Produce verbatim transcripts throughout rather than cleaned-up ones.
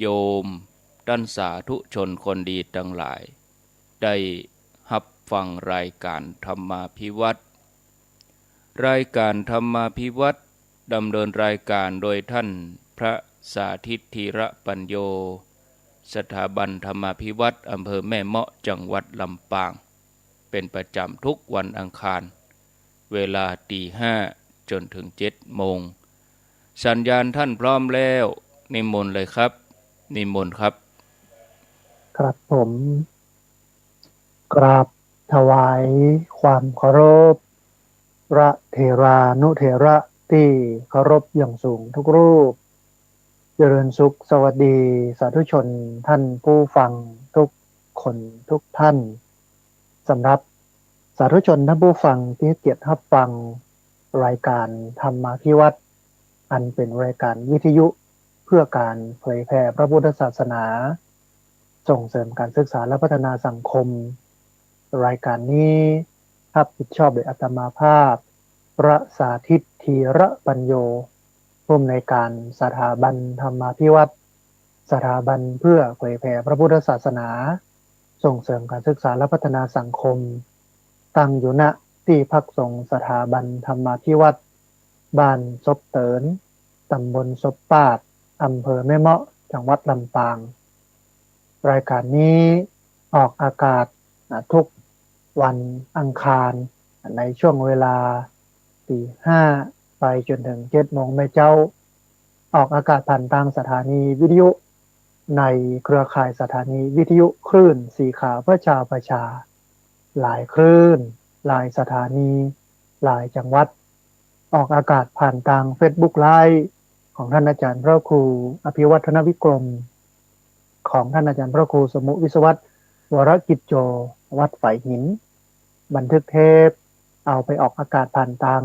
โยมต้านสาธุชนคนดีตังหลาย ได้ฮับฟังรายก๋านธรรมาภิวัตน์ รายก๋านธรรมาภิวัตน์ ดำเนินรายก๋านโดยต้านพระสาธิต ธีระปัญโญ สถาบันธรรมาภิวัตน์ อำเภอแม่เมาะ จังหวัดลำปาง เป๋นประจ๋ำกู้วันอังคาร เวลาตี๋ห้าจ๋นเถิงเจ็ดโมง สัญญาณต้านพร้อมแล้ว นิมนต์เลยครับ นิมนต์ครับ ครับผม กราบถวายความเคารพ พระเถรานุเถระตี้เคารพอย่างสูงทุกรูป เจริญสุขสวัสดีสาธุชนต้านผู้ฟังทุกคนทุกต้าน สำหรับสาธุชนต้านผู้ฟังตี้เกียรติฮับฟังรายก๋านธรรมาภิวัตน์ อันเป๋นรายก๋านวิทยุเพื่อก๋านเผยแผ่พระพุทธศาสนา ส่งเสริมก๋านศึกษาและพัฒนาสังคม รายก๋านนี้ฮับผิดชอบโดยอาตมาภาพ พระสาธิต ธีระปัญโญ ผู้อำนวยก๋านสถาบันธรรมาภิวัตน์ สถาบันเพื่อเผยแผ่พระพุทธศาสนา ส่งเสริมก๋านศึกษาและพัฒนาสังคม ตั้งอยู่ ณ ตี้พักสงฆ์สถาบันธรรมาภิวัตน์ บ้านศพเติน ตำบลศพปาด อำเภอแม่เมาะ จังหวัดลำปาง รายก๋านนี้ออกอากาศ อ่า ทุกวันอังคาร ในช่วงเวลาตี๋ห้าไปจ๋นเถิงเจ็ดโมงแม่เจ๊า ออกอากาศผ่านตางสถานีวิทยุ ในเครือข่ายสถานีวิทยุคลื่นสีขาวเพื่อชาวประชา หลายคลื่น หลายสถานี หลายจังหวัด ออกอากาศผ่านตางเฟซบุ๊กไลฟ์ของต้านอาจ๋ารย์พระครูอภิวัฒนวิกรม ของต้านอาจ๋ารย์พระครูสมุวิศวัตร วรกิจโจ วัดฝายหิน บันทึกเทป เอาไปออกอากาศผ่านตาง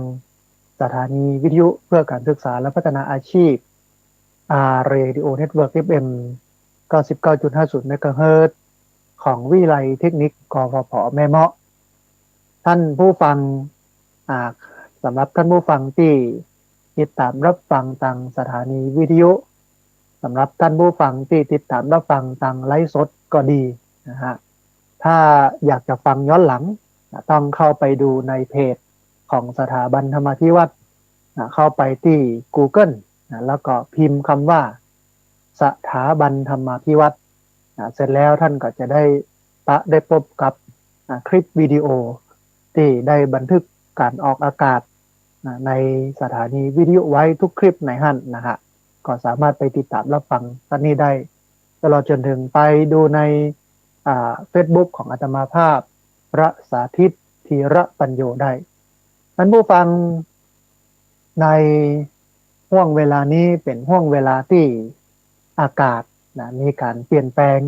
สถานีวิทยุเพื่อก๋านศึกษาและพัฒนาอาชีพ อาร์ Radio Network เอฟ เอ็ม เก้าสิบเก้าจุดห้าศูนย์ เมกะเฮิรตซ์ ของวิทยาลัยเทคนิค กฟผ แม่เมาะ ต้านผู้ฟัง อ่า สำหรับต้านผู้ฟังตี้ติดต๋ามฮับฟังตางสถานีวิทยุ สำหรับต้านผู้ฟังตี้ติดต๋ามฮับฟังตางไลฟ์สดก็ดีนะฮะ ถ้าอยากจะฟังย้อนหลังนะ ต้องเข้าไปดูในเพจของสถาบันธรรมาภิวัตน์นะ เข้าไปตี้ Google นะ แล้วก็พิมพ์กำว่า สถาบันธรรมาภิวัตน์นะ เสร็จแล้วต้านก็จะได้ปะ ได้ปบกับ อ่า คลิปวิดีโอตี้ได้บันทึกก๋านออกอากาศ อ่า ในสถานีวิทยุไว้ทุกคลิปในหั้นนะฮะ ก็สามารถไปติดต๋ามฮับฟังตรงนี้ได้ ตลอดจ๋นเถิงไปดูใน อ่า เฟซบุ๊กของอาตมาภาพ พระสาธิต ธีระปัญโญ ได้ ต้านผู้ฟัง ในห่วงเวลานี้เป๋นห่วงเวลาตี้อากาศนะ มีก๋านเปลี่ยนแปลง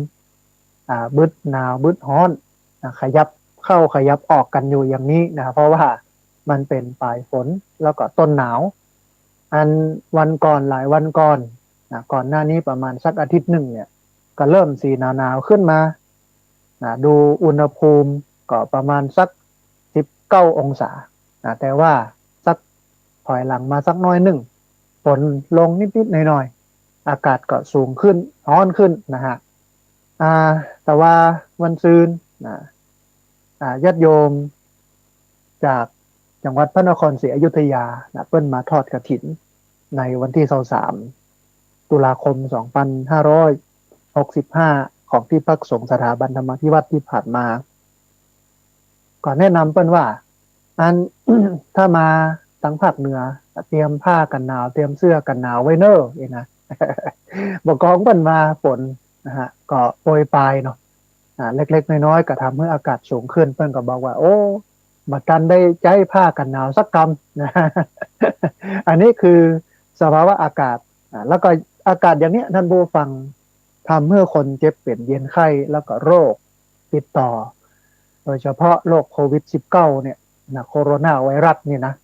อ่า บึดหนาวบึดฮ้อนนะ ขยับเข้าขยับออกกั๋นอยู่อย่างนี้นะ เพราะว่ามันเป๋นป๋ายฝนแล้วก็ต้นหนาว อันวันก่อน หลายวันก่อนนะ ก่อนหน้านี้ประมาณสักอาทิตย์นึ่งเนี่ย ก็เริ่มสีหนาวๆ ขึ้นมา นะ ดูอุณหภูมิก็ประมาณสักสิบเก้าองศา นะ แต่ว่าสักถอยหลังมาสักน้อยนึ่ง ฝนลงนิดๆ หน่อยๆ อากาศก็สูงขึ้น ฮ้อนขึ้นนะฮะ อ่า แต่ว่าวันซืนนะ อ่า ญาติโยมจากจังหวัดพระนครศรีอยุธยานะ เปิ้นมาทอดกฐินในวันตี้ซาวสาม ตุลาคม สองพันห้าร้อยหกสิบห้า ของตี้พักสงฆ์สถาบันธรรมาภิวัตน์ตี้ผ่านมา ก็แนะนำเปิ้นว่า อัน ถ้ามาตางภาคเหนือ เตรียมผ้ากั๋นหนาว เตรียมเสื้อกั๋นหนาวไว้เน่อ เองนะ บ่กองเปิ้นมาฝนนะฮะ ก็โปรยปรายเนาะ อ่า เล็กๆ น้อยๆ ก็ทำหื้ออากาศสูงขึ้น เปิ้นก็บอกว่า โอ้ บ่ตันได้ใจ๊ผ้ากั๋นหนาวสักกำนะ อันนี้คือสภาวะอากาศ อ่า แล้วก็อากาศอย่างเนี้ย ต้านผู้ฟัง ทำหื้อคนเจ็บเป๋นเยียนไข้ แล้วก็โรคติดต่อ โดยเฉพาะโรคโควิดสิบเก้าเนี่ยนะ โคโรนาไวรัสเนี่ยนะ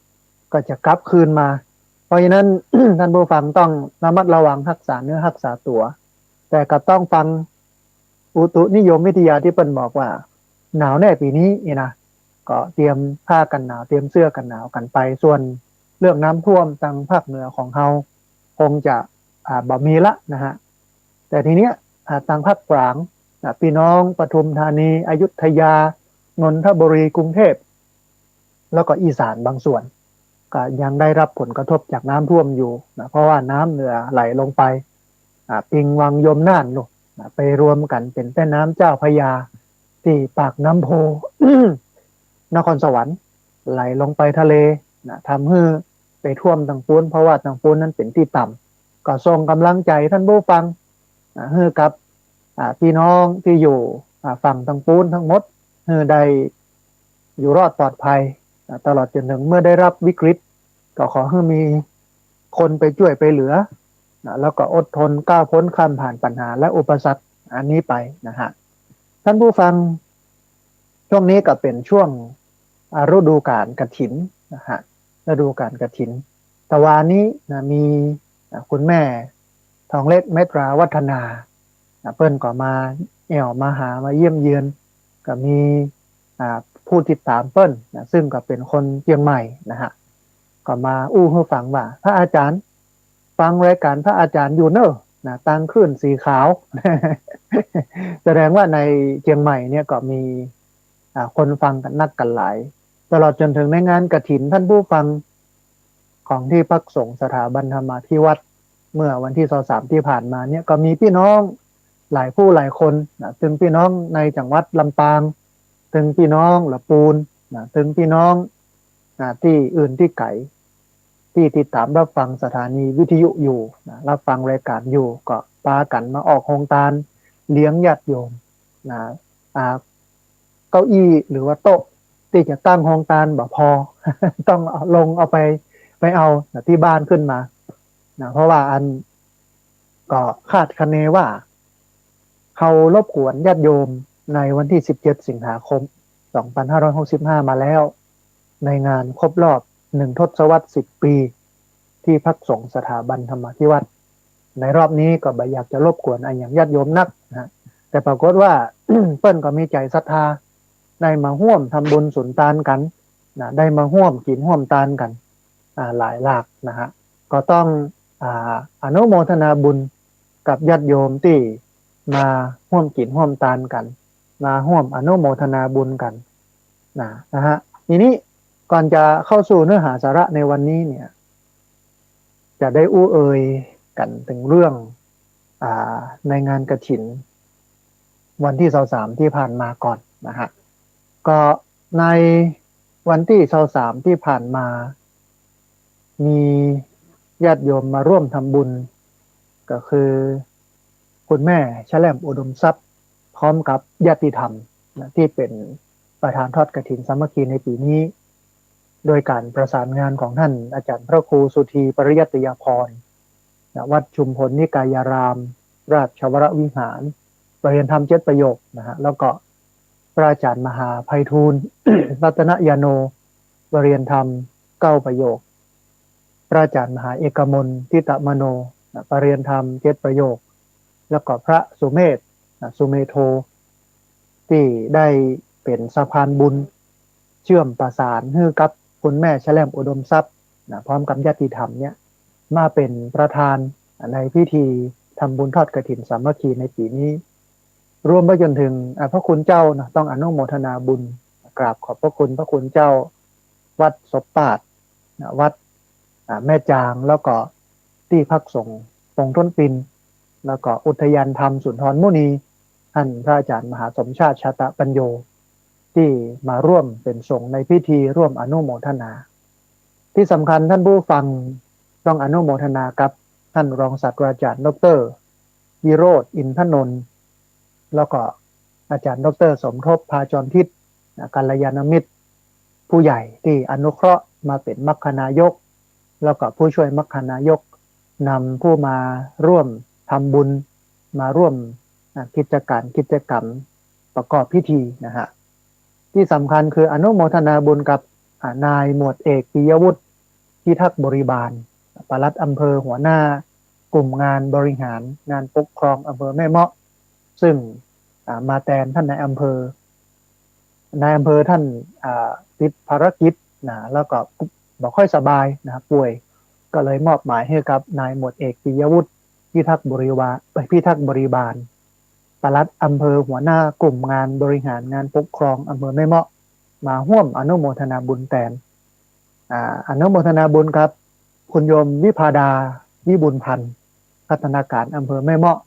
ก็จะกลับคืนมา เพราะฉะนั้น ต้านผู้ฟังต้องระมัดระวังรักษาเนื้อรักษาตั๋ว แต่ก็ต้องฟังอุตุนิยมวิทยาตี้เปิ้นบอกว่า หนาวแน่ปี๋นี้นี่นะ ก็เตรียมผ้ากั๋นหนาว เตรียมเสื้อกั๋นหนาวกั๋นไป ส่วนเรื่องน้ำท่วมตางภาคเหนือของเฮา คงจะ อ่า บ่มีละนะฮะ แต่ทีเนี้ย อ่า ตางภาคกลาง นะ ปี้น้องปทุมธานี อยุธยา นนทบุรี กรุงเทพฯ แล้วก็อีสานบางส่วน ก็ยังได้รับผลกระทบจากน้ำท่วมอยู่นะ เพราะว่าน้ำเหนือไหลลงไป อ่า ปิงวังยมน่านนู่นนะ ไปรวมกั๋นเป๋นแม่น้ำเจ้าพระยา ตี้ปากน้ำโพ นครสวรรค์ ไหลลงไปทะเลนะ ทำหื้อไปท่วมตางปู๊น เพราะว่าตางปู๊นนั้นเป๋นตี้ต่ำ ก็ส่งก๋ำลังใจ๋ต้านผู้ฟังนะ หื้อกับ อ่า ปี้น้องตี้อยู่ อ่า ฝั่งตางปู๊นตังหมด หื้อได้อยู่รอดปลอดภัยนะ ตลอดจ๋นเถิงเมื่อได้รับวิกฤต ก็ขอหื้อมีคนไปจ้วยไปเหลือนะ แล้วก็อดทนก้าวพ้นข้ามผ่านปัญหาและอุปสรรคอันนี้ไปนะฮะ ต้านผู้ฟัง ช่วงนี้ก็เป๋นช่วง อ่า ฤดูก๋านกฐินนะฮะ ฤดูก๋านกฐิน ตะวานี้นะ มี อ่า คุณแม่ ทองเล็ก เมตตราวัฒนานะ เปิ้นก็มาแอ่วมาหา มาเยี่ยมเยือน ก็มี อ่า ผู้ติดตามเปิ้นนะ ซึ่งก็เป๋นคนเจียงใหม่นะฮะ ก็มาอู้หื้อฟังว่า พระอาจารย์ ฟังรายก๋านพระอาจารย์อยู่เน่อนะ ตางคลื่นสีขาว แสดงว่าในเจียงใหม่เนี่ยก็มี อ่า คนฟังกั๋นนักกั๋นหลาย ตลอดจ๋นเถิงในงานกฐิน ต้านผู้ฟัง ของตี้พักสงฆ์สถาบันธรรมาภิวัฒน์ เมื่อวันตี้ซาวสามตี้ผ่านมาเนี่ย ก็มีปี้น้องหลายผู้หลายคนนะ ตึงปี้น้องในจังหวัดลำปาง ตึงปี้น้องละปูนนะ ตึงปี้น้องนะ ตี้อื่นตี้ไก๋ ตี้ติดต๋ามฮับฟังสถานีวิทยุอยู่นะ ฮับฟังรายก๋านอยู่ ก็ปากั๋นมาออกโฮงตานเลี้ยงญาติโยมนะ อ่า เก้าอี้หรือว่าโต๊ะตี้จะตั้งโฮงตานบ่พอ ต้องเอาลงเอาไป ไปเอานะ ตี้บ้านขึ้นมานะ เพราะว่าอัน ก็คาดคะเนว่า เฮารบกวนญาติโยมในวันตี้สิบเจ็ดสิงหาคมสองปันห้าร้อยหกสิบห้ามาแล้ว ในงานครบรอบหนึ่งทศวรรษสิบปี ตี้พักสงฆ์สถาบันธรรมาภิวัฒน์ ในรอบนี้ก็บ่อยากจะรบกวนอะหยังญาติโยมนักนะฮะ แต่ปรากฏว่า เปิ้นก็มีใจ๋ศรัทธา ได้มาฮ่วมทำบุญสุนตานกั๋นนะ ได้มาฮ่วมกิ๋นฮ่วมตานกั๋น อ่า หลายหลากนะฮะ ก็ต้อง อ่า อนุโมทนาบุญกับญาติโยมตี้มาฮ่วมกิ๋นฮ่วมตานกั๋น มาฮ่วมอนุโมทนาบุญกั๋นนะ นะฮะ ทีนี้ก่อนจะเข้าสู่เนื้อหาสาระในวันนี้เนี่ย จะได้อู้เอ่ยกั๋นเถิงเรื่อง อ่า ในงานกฐิน วันตี้ซาวสามตี้ผ่านมาก่อนนะฮะ ก็ในวันตี้ซาวสามตี้ผ่านมา มีญาติโยมมาร่วมทำบุญ ก็คือคุณแม่แชล่มอุดมทรัพย์ พร้อมกับญาติธรรมนะ ตี้เป๋นประธานทอดกฐินสามัคคีในปี๋นี้ โดยก๋านประสานงานของต้านอาจ๋ารย์พระครูสุธี ปริยัตติยาภรณ์ นะ วัดชุมพลนิกายาราม ราชวรวิหาร ปรริญญาธรรมเจ็ดประโยคนะฮะ แล้วก็พระอาจ๋ารย์มหาไพฑูรย์ รัตนยาโน ปรริญญาธรรมเก้าประโยค พระอาจ๋ารย์มหาเอกมล ทิตมโน นะ ปรริญญาธรรมเจ็ดประโยค แล้วก็พระสุเมธ นะ สุเมโธ ตี้ได้เป๋นสะพานบุญ เจื้อมประสานหื้อกับคุณแม่แชล่มอุดมทรัพย์นะ พร้อมกับญาติธรรมเนี่ย มาเป๋นประธานในพิธีทำบุญทอดกฐินสามัคคีในปี๋นี้ รวมไปจ๋นเถิง อ่า พระคุณเจ้านะ ต้องอนุโมทนาบุญ กราบขอบพระคุณพระคุณเจ้า วัดศพปาดนะ วัด อ่า แม่จาง แล้วก็ตี้พักสงฆ์ปงท้นปิน แล้วก็อุทยานธรรมสุนทรมุนี ต้านพระอาจ๋ารย์มหาสมชาติ ชาตะปัญโญ ตี้มาร่วมเป๋นสงฆ์ในพิธีร่วมอนุโมทนา ตี้สำคัญต้านผู้ฟังต้องอนุโมทนากับต้านรองศาสตราจ๋ารย์ด็อกเตอร์วิโรจน์ อินทนนท์ แล้วก็อาจ๋ารย์ด็อกเตอร์สมทบ ภาจรทิพย์ นะ กัลยาณมิตร ผู้ใหญ่ตี้อนุเคราะห์มาเป๋นมัคคานายก แล้วก็ผู้ช่วยมัคคานายก นำผู้มาร่วมทำบุญ มาร่วม อ่า กิจก๋านกิจกรรมประกอบพิธีนะฮะ ตี้สำคัญคืออนุโมทนาบุญกับ อ่า นายหมวดเอกปิยวุฒิ พิทักษ์บริบาล ปลัดอำเภอ หัวหน้ากลุ่มงานบริหารงานปกครองอำเภอแม่เมาะ ซึ่ง อ่า มาแตนต้านนายอำเภอ นายอำเภอต้าน อ่า ติดภารกิจนะ แล้วก็บ่ค่อยสบายนะ ป่วย ก็เลยมอบหมายหื้อกับนายหมวดเอกปิยวุฒิ พิทักษ์บริวาร เอ้ย พิทักษ์บริวาร ปลัดอำเภอ หัวหน้ากลุ่มงานบริหารงานปกครองอำเภอแม่เมาะ มาฮ่วมอนุโมทนาบุญแตน อ่า อนุโมทนาบุญกับคุณโยมวิภาดา วิบูลย์พันธ์ พัฒนาการอำเภอแม่เมาะ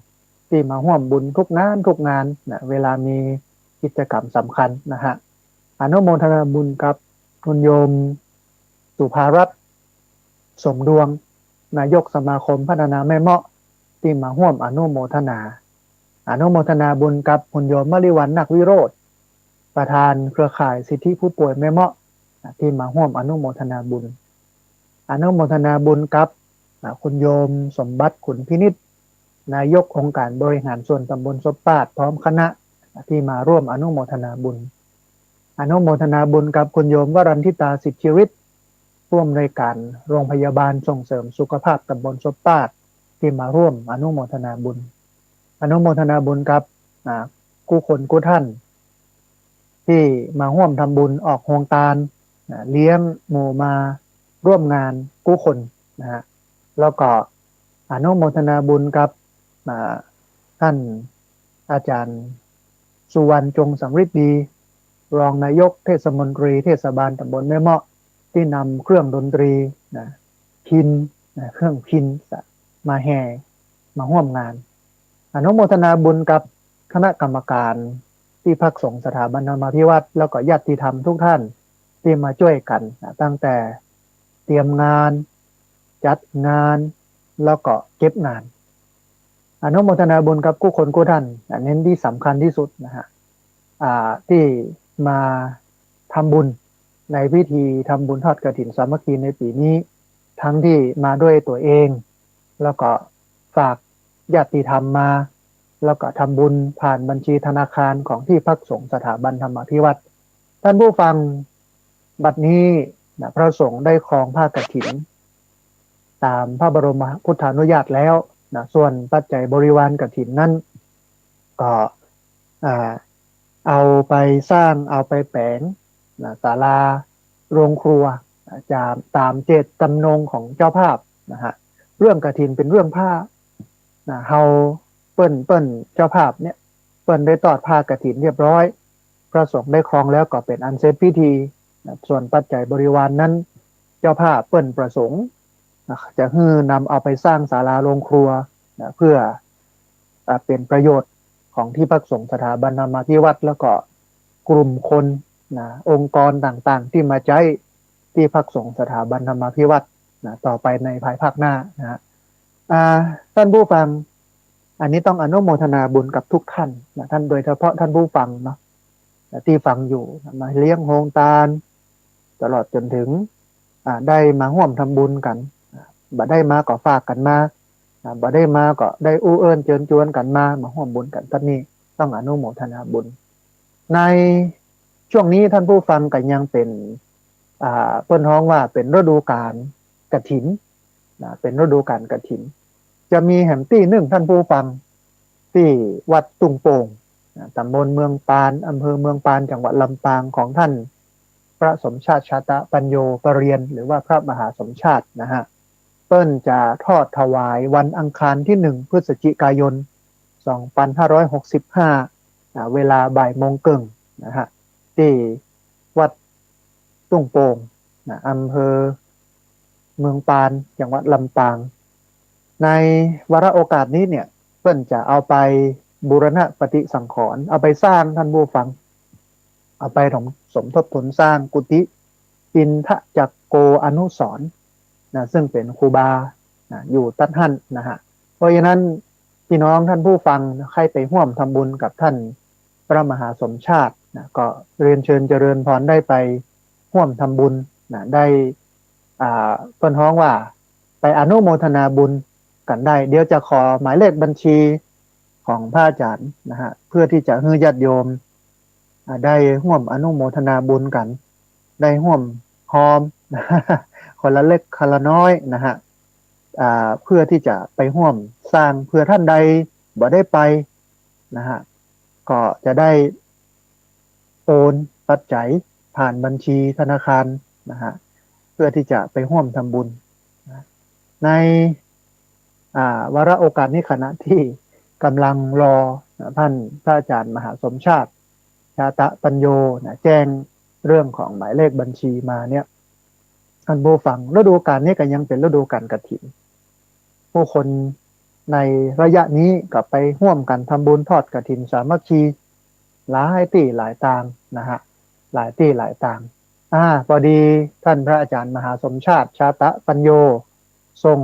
ตี้มาฮ่วมบุญทุกงานทุกงานนะ เวลามีกิจกรรมสำคัญนะฮะ อนุโมทนาบุญกับคุณโยมสุภารัตน์ สมดวง นายกสมาคมพัฒนาแม่เมาะ ตี้มาฮ่วมอนุโมทนา อนุโมทนาบุญกับคุณโยมมริวัลย์ นาควิโรจน์ ประธานเครือข่ายสิทธิผู้ป่วยแม่เมาะ ตี้มาฮ่วมอนุโมทนาบุญ อนุโมทนาบุญกับ อ่า คุณโยมสมบัติ ขุนพินิจ นายกองค์การบริหารส่วนตำบลศพปาด พร้อมคณะ ตี้มาร่วมอนุโมทนาบุญ อนุโมทนาบุญกับคุณโยมวรันทิตา สิทธิฤทธิ์ ผู้อำนวยการโรงพยาบาลส่งเสริมสุขภาพตำบลศพปาด ตี้มาร่วมอนุโมทนาบุญ อนุโมทนาบุญกับ อ่า กู้คนกู้ท่าน ตี้มาฮ่วมทำบุญออกโฮงตาน อ่า เลี้ยงหมู่มาร่วมงานกู้คนนะฮะ แล้วก็อนุโมทนาบุญกับ อ่า ท่านอาจารย์สุวรรณ จงสำริดดี รองนายกเทศมนตรีเทศบาลตำบลแม่เมาะ ตี้นำเครื่องดนตรีนะ พิณนะ เครื่องพิณมาแห่ มาฮ่วมงาน อนุโมทนาบุญกับคณะกรรมการตี้พักสงฆ์สถาบันธรรมาภิวัตน์ แล้วก็ญาติธรรมทุกท่านตี้มาจ้วยกั๋นนะ ตั้งแต่เตรียมงาน จัดงาน แล้วก็เก็บงาน อนุโมทนาบุญกับกู้คนกู้ท่าน อันนี้ตี้สำคัญตี้สุดนะฮะ อ่า ตี้มาทำบุญในพิธีทำบุญทอดกฐินสามัคคีในปี๋นี้ ทั้งตี้มาด้วยตั๋วเอง แล้วก็ฝากญาติธรรมมา แล้วก็ทำบุญผ่านบัญชีธนาคารของตี้พักสงฆ์สถาบันธรรมาภิวัตน์ ท่านผู้ฟัง บัดนี้นะ พระสงฆ์ได้ครองผ้ากฐิน ต๋ามพระบรมพุทธานุญาตแล้วนะ ส่วนปัจจัยบริวารกฐินนั้น ก็ อ่า เอาไปสร้าง เอาไปแป๋งนะ ศาลาโรงครัวนะ ต๋าม ต๋ามเจตจำนงของเจ้าภาพนะฮะ เรื่องกฐินเป๋นเรื่องผ้านะ เฮา เปิ้น เปิ้นเจ้าภาพเนี่ย เปิ้นได้ตอดผ้ากฐินเรียบร้อย พระสงฆ์ได้ครองแล้วก็เป๋นอันเสร็จพิธีนะ ส่วนปัจจัยบริวารนั้น เจ้าภาพเปิ้นประสงค์นะ จะหื้อนำเอาไปสร้างศาลาโรงครัวนะ เพื่อ อ่า เป๋นประโยชน์ของตี้พักสงฆ์สถาบันธรรมาภิวัตน์ แล้วก็กลุ่มคนนะ องค์กรต่างๆ ตี้มาใจ๊ตี้พักสงฆ์สถาบันธรรมาภิวัตน์นะ ต่อไปในภายภาคหน้านะฮะ อ่า ท่านผู้ฟัง อันนี้ต้องอนุโมทนาบุญกับทุกท่านนะ ท่าน โดยเฉพาะท่านผู้ฟังเนาะ ตี้ฟังอยู่นะ มาเลี้ยงโฮงตาน ตลอดจ๋นถึง อ่า ได้มาฮ่วมทำบุญกั๋น อ่า บ่ได้มาก็ฝากกั๋นมา อ่า บ่ได้มาก็ได้อู้เอิ้นเจิญจวนกั๋นมา มาฮ่วมบุญกั๋น ตั๊ดนี้ต้องอนุโมทนาบุญ ในช่วงนี้ท่านผู้ฟังก็ยังเป๋น อ่า เปิ้นฮ้องว่าเป๋นฤดูกาลกฐินนะ เป๋นฤดูกาลกฐิน จะมีแหมตี้นึ่งท่านผู้ฟัง ตี้วัดตุ้งโป่งนะ ตำบลเมืองปาน อำเภอเมืองปาน จังหวัดลำปาง ของท่านพระสมชาติ ชาตะปัญโญ ปเรียน หรือว่าพระมหาสมชาตินะฮะ เปิ้นจะทอดถวายวันอังคารตี้หนึ่งพฤศจิกายน สองปันห้าร้อยหกสิบห้า อ่า เวลาบ่ายโมงเกิ่งนะฮะ ตี้วัดตุ้งโป่งนะ อำเภอเมืองปาน จังหวัดลำปาง ในวาระโอกาสนี้เนี่ย เปิ้นจะเอาไปบูรณะปฏิสังขรณ์ เอาไปสร้าง ท่านผู้ฟัง เอาไปสมทบทุนสร้างกุฏิอินทจักโกอนุสรณ์นะ ซึ่งเป๋นครูบานะ อยู่ตั๊ดหั้นนะฮะ เพราะฉะนั้นพี่น้องท่านผู้ฟังใค่ไปฮ่วมทำบุญกับท่านพระมหาสมชาตินะ ก็เรียนเชิญเจริญพรได้ไปฮ่วมทำบุญนะ ได้ อ่า เปิ้นฮ้องว่าไปอนุโมทนาบุญกั๋นได้ เดี๋ยวจะขอหมายเลขบัญชีของพระอาจารย์นะฮะ เพื่อตี้จะหื้อญาติโยม อ่า ได้ฮ่วมอนุโมทนาบุญกั๋น ได้ฮ่วมฮอม คนละเล็กคนละน้อยนะฮะ อ่า เพื่อตี้จะไปฮ่วมสร้าง เผื่อท่านใดบ่ได้ไปนะฮะ ก็จะได้โอนปัจจัยผ่านบัญชีธนาคารนะฮะ เพื่อตี้จะไปฮ่วมทำบุญนะ ใน อ่า วาระโอกาสนี้ ขณะตี้ก่ำลังรอ นะ ต้านพระอาจ๋ารย์มหาสมชาติ ชาตะปัญโญ นะ แจ้งเรื่องของหมายเลขบัญชีมาเนี่ย ต้านผู้ฟัง ฤดูก๋าลนี้ก็ยังเป๋นฤดูก๋าลกฐิน ผู้คนในระยะนี้ก็ไปฮ่วมกั๋นทำบุญทอดกฐินสามัคคี หลายตี้หลายตางนะฮะ หลายตี้หลายตาง อ่า ปอดีต้านพระอาจ๋ารย์มหาสมชาติ ชาตะปัญโญ ส่ง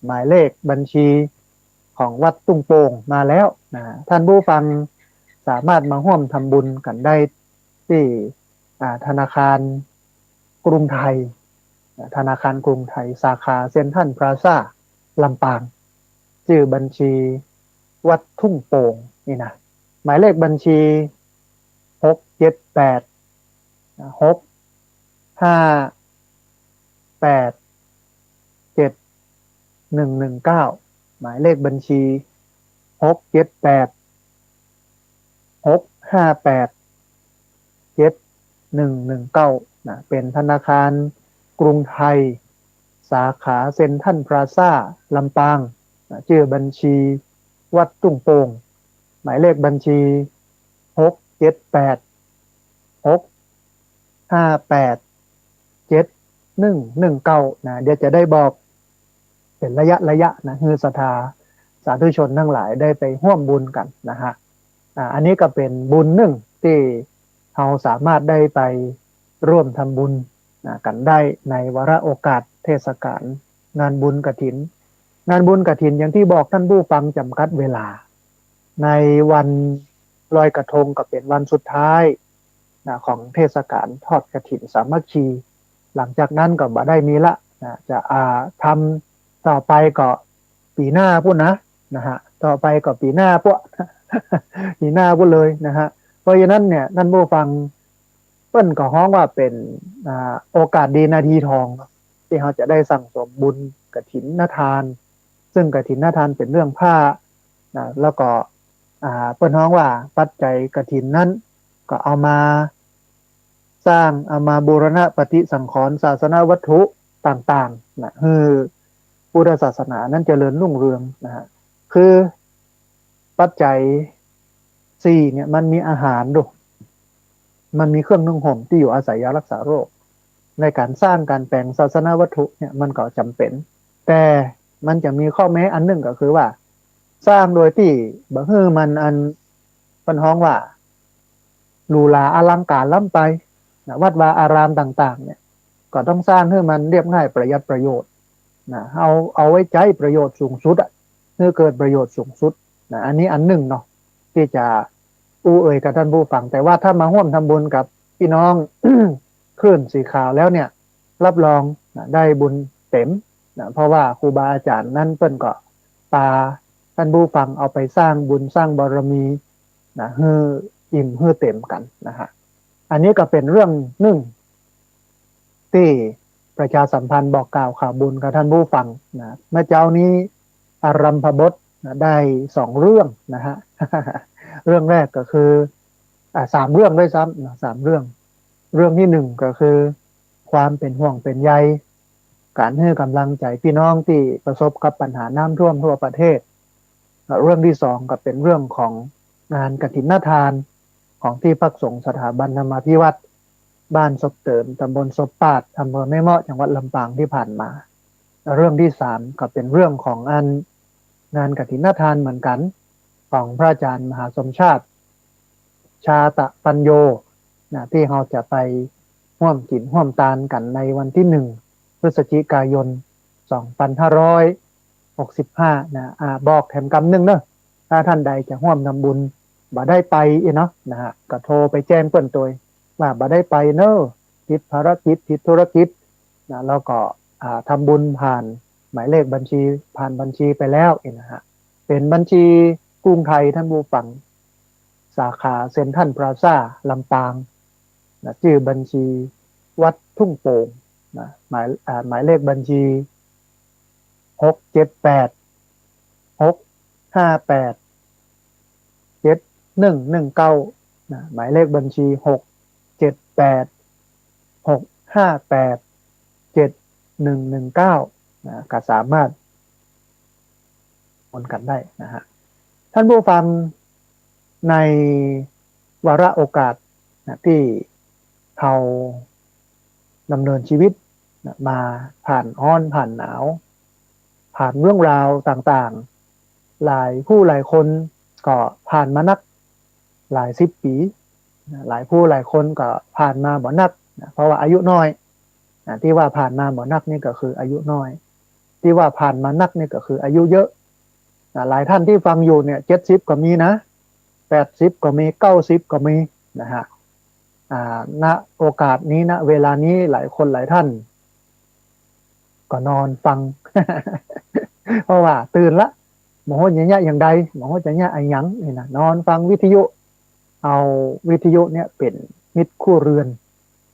หมายเลขบัญชีของวัดตุ้งโป่งมาแล้วนะ ต้านผู้ฟังสามารถมาฮ่วมทำบุญกั๋นได้ตี้ อ่า ธนาคารกรุงไทย ธนาคารกรุงไทย สาขาเซ็นทรัลพลาซ่า ลำปาง จื้อบัญชีวัดตุ้งโป่งนี่นะ หมายเลขบัญชี หกเจ็ดแปด หกห้าแปด เจ็ดหนึ่งหนึ่งเก้า หมายเลขบัญชี หกเจ็ดแปด หกห้าแปด เจ็ดหนึ่งหนึ่งเก้า นะ เป๋นธนาคารกรุงไทย สาขาเซ็นทรัลพลาซ่า ลำปาง นะ จื้อบัญชีวัดตุ้งโป่ง หมายเลขบัญชี หกเจ็ดแปด หกห้าแปด เจ็ดหนึ่งหนึ่งเก้า นะ เดี๋ยวจะได้บอกเป๋นระยะระยะนะ หื้อศรัทธาสาธุชนตังหลายได้ไปฮ่วมบุญกั๋นนะฮะ อ่า อันนี้ก็เป๋นบุญนึ่งตี้เฮาสามารถได้ไปร่วมทำบุญนะ กั๋นได้ในวาระโอกาสเทศกาลงานบุญกฐิน งานบุญกฐินอย่างตี้บอกต้านผู้ฟังจ๋ำกัดเวลา ในวันลอยกระทงก็เป๋นวันสุดท้ายนะ ของเทศกาลทอดกฐินสามัคคี หลังจากนั้นก็บ่ได้มีละนะ จะ อ่า ทำต่อไปก็ปี๋หน้าปู๊นนะ นะฮะ ต่อไปก็ปี๋หน้าปู๊น ปี๋หน้าปู๊นเลยนะฮะ เพราะฉะนั้นเนี่ย ต้านผู้ฟัง เปิ้นก็ฮ้องว่าเป๋น อ่า โอกาสดีนาทีทอง ตี้เฮาจะได้สั่งสมบุญกฐินทาน ซึ่งกฐินทานเป๋นเรื่องผ้านะ แล้วก็ อ่า เปิ้นฮ้องว่าปัจจัยกฐินนั้นก็เอามาสร้าง เอามาบูรณะปฏิสังขรณ์ศาสนวัตถุต่างๆ นะ หื้อพุทธศาสนานั้นเจริญรุ่งเรืองนะฮะ คือปัจจัยสี่เนี่ย มันมีอาหารดู มันมีเครื่องนุ่งห่ม ตี้อยู่อาศัย ยารักษาโรค ในก๋านสร้างก๋านแป๋งศาสนวัตถุเนี่ย มันก็จ๋ำเป๋น แต่มันจะมีข้อแม้อันนึ่งก็คือว่า สร้างโดยตี้บ่หื้อมันอัน เปิ้นฮ้องว่าหรูหราอลังก๋านล้ำไปนะ วัดวาอารามต่างๆ เนี่ย ก็ต้องสร้างหื้อมันเรียบง่ายประหยัดประโยชน์นะ เอา เอาไว้ใจ๊ประโยชน์สูงสุดอะ หื้อเกิดประโยชน์สูงสุดนะ อันนี้อันนึ่งเนาะ ตี้จะอู้เอ่ยกับต้านผู้ฟัง แต่ว่าถ้ามาฮ่วมทำบุญกับปี้น้อง คลื่นสีขาวแล้วเนี่ย รับรองนะ ได้บุญเต๋มนะ เพราะว่าครูบาอาจ๋ารย์นั้นเปิ้นก็ปาต้านผู้ฟังเอาไปสร้างบุญสร้างบารมีนะ หื้ออิ่มหื้อเต๋มกั๋นนะฮะ อันนี้ก็เป๋นเรื่องนึ่ง ตี้ประชาสัมพันธ์บอกกล่าวข่าวบุญกับต้านผู้ฟังนะ เมื่อเจ๊านี้อารัมภบทนะ ได้สองเรื่องนะฮะ เรื่องแรกก็คือ อ่า สามเรื่องด้วยซ้ำนะ สามเรื่อง เรื่องตี้นึ่งก็คือ ความเป๋นห่วงเป๋นใย ก๋านหื้อก๋ำลังใจ๋ปี้น้องตี้ประสบกับปัญหาน้ำท่วมทั่วประเทศ และเรื่องตี้สองก็เป๋นเรื่องของงานกฐินทาน ของตี้พักสงฆ์สถาบันธรรมาภิวัตน์ บ้านศพเติม ตำบลศพปาด อำเภอแม่เมาะ จังหวัดลำปางตี้ผ่านมา และเรื่องตี้สามก็เป๋นเรื่องของอันงานกฐินทานเหมือนกั๋น ของพระอาจ๋ารย์มหาสมชาติ ชาตะปัญโญ นะ ตี้เฮาจะไปฮ่วมกิ๋นฮ่วมตานกั๋นในวันตี้นึ่ง พฤศจิกายน สองพันห้าร้อยหกสิบห้า นะ อ่า บอกแถมกำนึ่งเนาะ ถ้าต้านใดจะฮ่วมทำบุญ บ่ได้ไปอี้เนาะ นะฮะ ก็โทรไปแจ้งเปิ้นตวยว่าบ่ได้ไปเนาะ ติดภารกิจ ติดธุรกิจ นะ แล้วก็ อ่า ทำบุญผ่านหมายเลขบัญชี ผ่านบัญชีไปแล้วอี้นะฮะ เป๋นบัญชีกรุงไทย ต้านผู้ฟัง สาขาเซ็นทรัลพลาซ่า ลำปาง นะ จื้อบัญชีวัดทุ่งโป่ง นะ หมาย อ่า หมายเลขบัญชี หกเจ็ดแปด หกห้าแปด เจ็ดหนึ่งหนึ่งเก้า นะ หมายเลขบัญชี หกเจ็ดแปด หกห้าแปด เจ็ดหนึ่งหนึ่งเก้า นะ ก็สามารถ นกันได้นะฮะ ท่านผู้ฟัง ในวาระโอกาสนะ ตี้เฮาดำเนินชีวิตนะ มาผ่านฮ้อนผ่านหนาว ผ่านเรื่องราวต่างๆ หลายผู้หลายคนก็ผ่านมานักหลายสิบปี๋นะ หลายผู้หลายคนก็ผ่านมาบ่นักนะ เพราะว่าอายุน้อยนะ ตี้ว่าผ่านมาบ่นักนี่ก็คืออายุน้อย ตี้ว่าผ่านมานักนี่ก็คืออายุเยอะนะ หลายท่านตี้ฟังอยู่เนี่ย เจ็ดสิบก็มีนะ แปดสิบก็มี เก้าสิบก็มีนะฮะ อ่า ณ โอกาสนี้ ณ เวลานี้ หลายคนหลายท่าน ก็นอนฟัง เพราะว่าตื่นละ บ่ฮู้จะเยียะอย่างใด บ่ฮู้จะเยียะอะหยังนี่นะ นอนฟังวิทยุ เอาวิทยุเนี่ยเป๋นมิตรคู่เรือน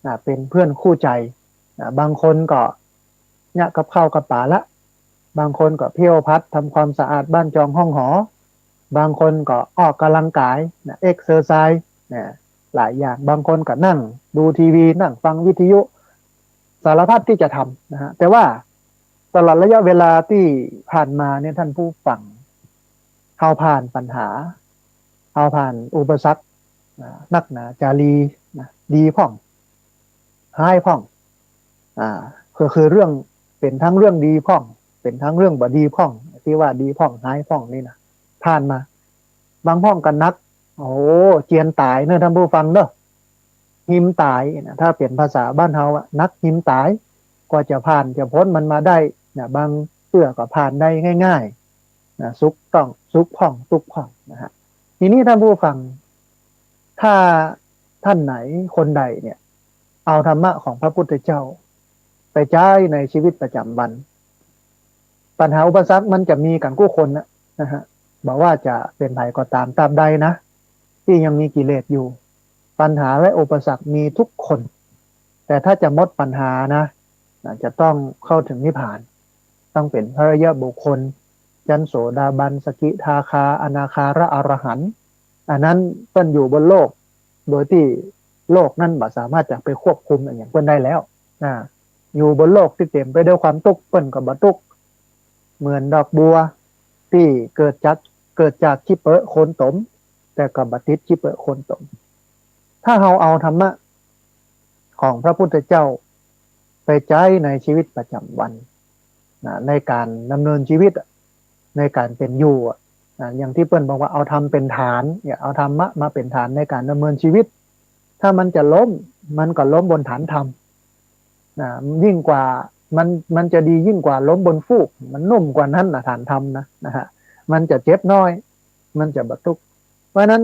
นะ เป๋นเพื่อนคู่ใจ๋นะ บางคนก็เยียะกับข้าวกับป๋าละ บางคนก็เผี้ยวพัดทำความสะอาดบ้านจองห้องหอ บางคนก็ออกกำลังกายนะ เอ็กเซอร์ไซส์นะ หลายอย่าง บางคนก็นั่งดูทีวี นั่งฟังวิทยุ สารพัดตี้จะทำนะฮะ แต่ว่าตลอดระยะเวลาตี้ผ่านมาเนี่ย ท่านผู้ฟัง เฮาผ่านปัญหา เฮาผ่านอุปสรรคนะ นักหนาจารีนะ ดีพ่อง ฮ้ายพ่อง อ่า ก็คือเรื่อง เป๋นทั้งเรื่องดีพ่อง เป๋นทั้งเรื่องบ่ดีพ่อง ตี้ว่าดีพ่องฮ้ายพ่องนี่นะ ผ่านมา บางพ่องก็หนัก โอ้ เจียนต๋ายเนอะ ท่านผู้ฟังเนอะ หิมต๋ายนะ ถ้าเป๋นภาษาบ้านเฮาอะ หนักหิมต๋าย กว่าจะผ่านจะป๊นมันมาได้นะ บางเตื้อก็ผ่านได้ง่ายๆ นะ สุขต้อง สุขพ่อง ตุ๊กข์พ่องนะฮะ ทีนี้ท่านผู้ฟัง ถ้าท่านไหนคนใดเนี่ย เอาธรรมะของพระพุทธเจ้า ไปใจ๊ในชีวิตประจ๋ำวัน ปัญหาอุปสรรคมันจะมีกั๋นกู้คนนะ นะฮะ บ่ว่าจะเป๋นใผก็ต๋าม ตราบใดนะ ตี้ยังมีกิเลสอยู่ ปัญหาและอุปสรรคมีทุกคน แต่ถ้าจะหมดปัญหานะ นะ จะต้องเข้าถึงนิพพาน ต้องเป๋นพระอริยบุคคล จั๊นโสดาบัน สกิทาคา อนาคาและอรหันต์ อันนั้นเปิ้นอยู่บนโลก โดยตี้โลกนั้นบ่สามารถจะไปควบคุมอะหยังเปิ้นได้แล้วนะ อยู่บนโลกตี้เต๋มไปด้วยความตุ๊กข์ เปิ้นก็บ่ตุ๊กข์ เหมือนดอกบัวตี้เกิดจาก เกิดจากขี้เปอะโคลนตม แต่ก็บ่ติดขี้เปอะโคลนตม ถ้าเฮาเอาธรรมะของพระพุทธเจ้าไปใจ๊ในชีวิตประจ๋ำวันนะ ในก๋านดำเนินชีวิตอะ ในก๋านเป๋นอยู่อะนะ อย่างตี้เปิ้นบอกว่าเอาธรรมเป๋นฐานเนี่ย เอาธรรมะมาเป๋นฐานในก๋านดำเนินชีวิต ถ้ามันจะล้ม มันก็ล้มบนฐานธรรมนะ ยิ่งกว่า มัน มันจะดียิ่งกว่าล้มบนฟูก มันนุ่มกว่านั้นนะ ฐานธรรมนะ นะฮะ มันจะเจ็บน้อย มันจะบ่ตุ๊กข์ เพราะฉะนั้น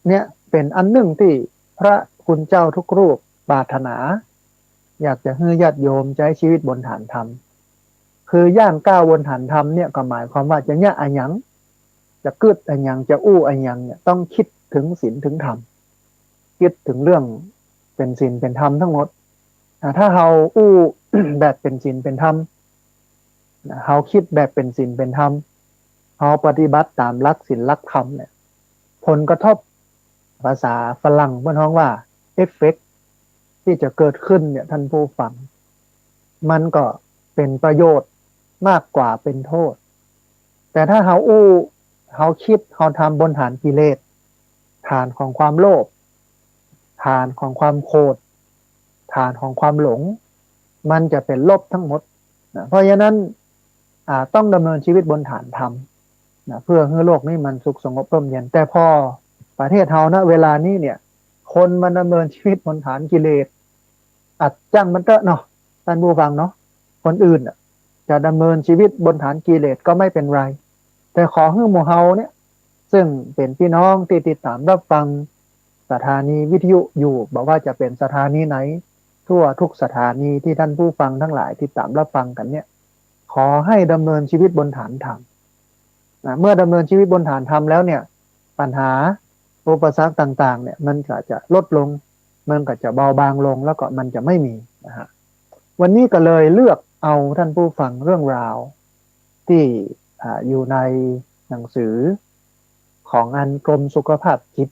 เนี่ยเป๋นอันนึ่งตี้พระคุณเจ้าทุกรูปปรารถนา อยากจะหื้อญาติโยมใจ๊ชีวิตบนฐานธรรม คือย่างก้าวบนฐานธรรมเนี่ยก็หมายความว่าจะเยียะอะหยัง จะกึ๊ดอะหยัง จะอู้อะหยังเนี่ย ต้องกึ๊ดเถิงศีลเถิงธรรม กึ๊ดเถิงเรื่องเป๋นศีลเป๋นธรรมทั้งหมด อ่า ถ้าเฮาอู้ แบบเป๋นศีลเป๋นธรรม นะ เฮากึ๊ดแบบเป๋นศีลเป๋นธรรม เฮาปฏิบัติต๋ามหลักศีลหลักธรรมเนี่ย ผลกระทบ ภาษาฝรั่งเปิ้นฮ้องว่า effect ตี้จะเกิดขึ้นเนี่ย ท่านผู้ฟัง มันก็เป๋นประโยชน์มากกว่าเป๋นโต้ษ แต่ถ้าเฮาอู้ เฮากึ๊ด เฮาทำบนฐานกิเลส ฐานของความโลภ ฐานของความโขด ฐานของความหลง มันจะเป๋นลบทั้งหมดนะ เพราะฉะนั้น อ่า ต้องดำเนินชีวิตบนฐานธรรมนะ เพื่อหื้อโลกนี้มันสุขสงบร่มเย็น แต่พอประเทศเฮานะ เวลานี้เนี่ย คนมันดำเนินชีวิตบนฐานกิเลส อะ จ้างมันเต๊อะเนาะ ท่านผู้ฟังเนาะ คนอื่นน่ะ จะดำเนินชีวิตบนฐานกิเลสก็ไม่เป๋นไร แต่ขอหื้อหมู่เฮาเนี่ย ซึ่งเป๋นพี่น้องตี้ติดต๋ามรับฟังสถานีวิทยุอยู่ บ่ว่าจะเป๋นสถานีไหน ทั่วทุกสถานีตี้ท่านผู้ฟังทั้งหลายติดต๋ามรับฟังกั๋นเนี่ย ขอหื้อดำเนินชีวิตบนฐานธรรมนะ เมื่อดำเนินชีวิตบนฐานธรรมแล้วเนี่ย ปัญหาอุปสรรคต่างๆ เนี่ย มันก็จะลดลง มันก็จะเบาบางลง แล้วก็มันจะไม่มีนะฮะ วันนี้ก็เลยเลือกเอาท่านผู้ฟังเรื่องราวตี้ อ่า อยู่ในหนังสือของอันกรมสุขภาพจิต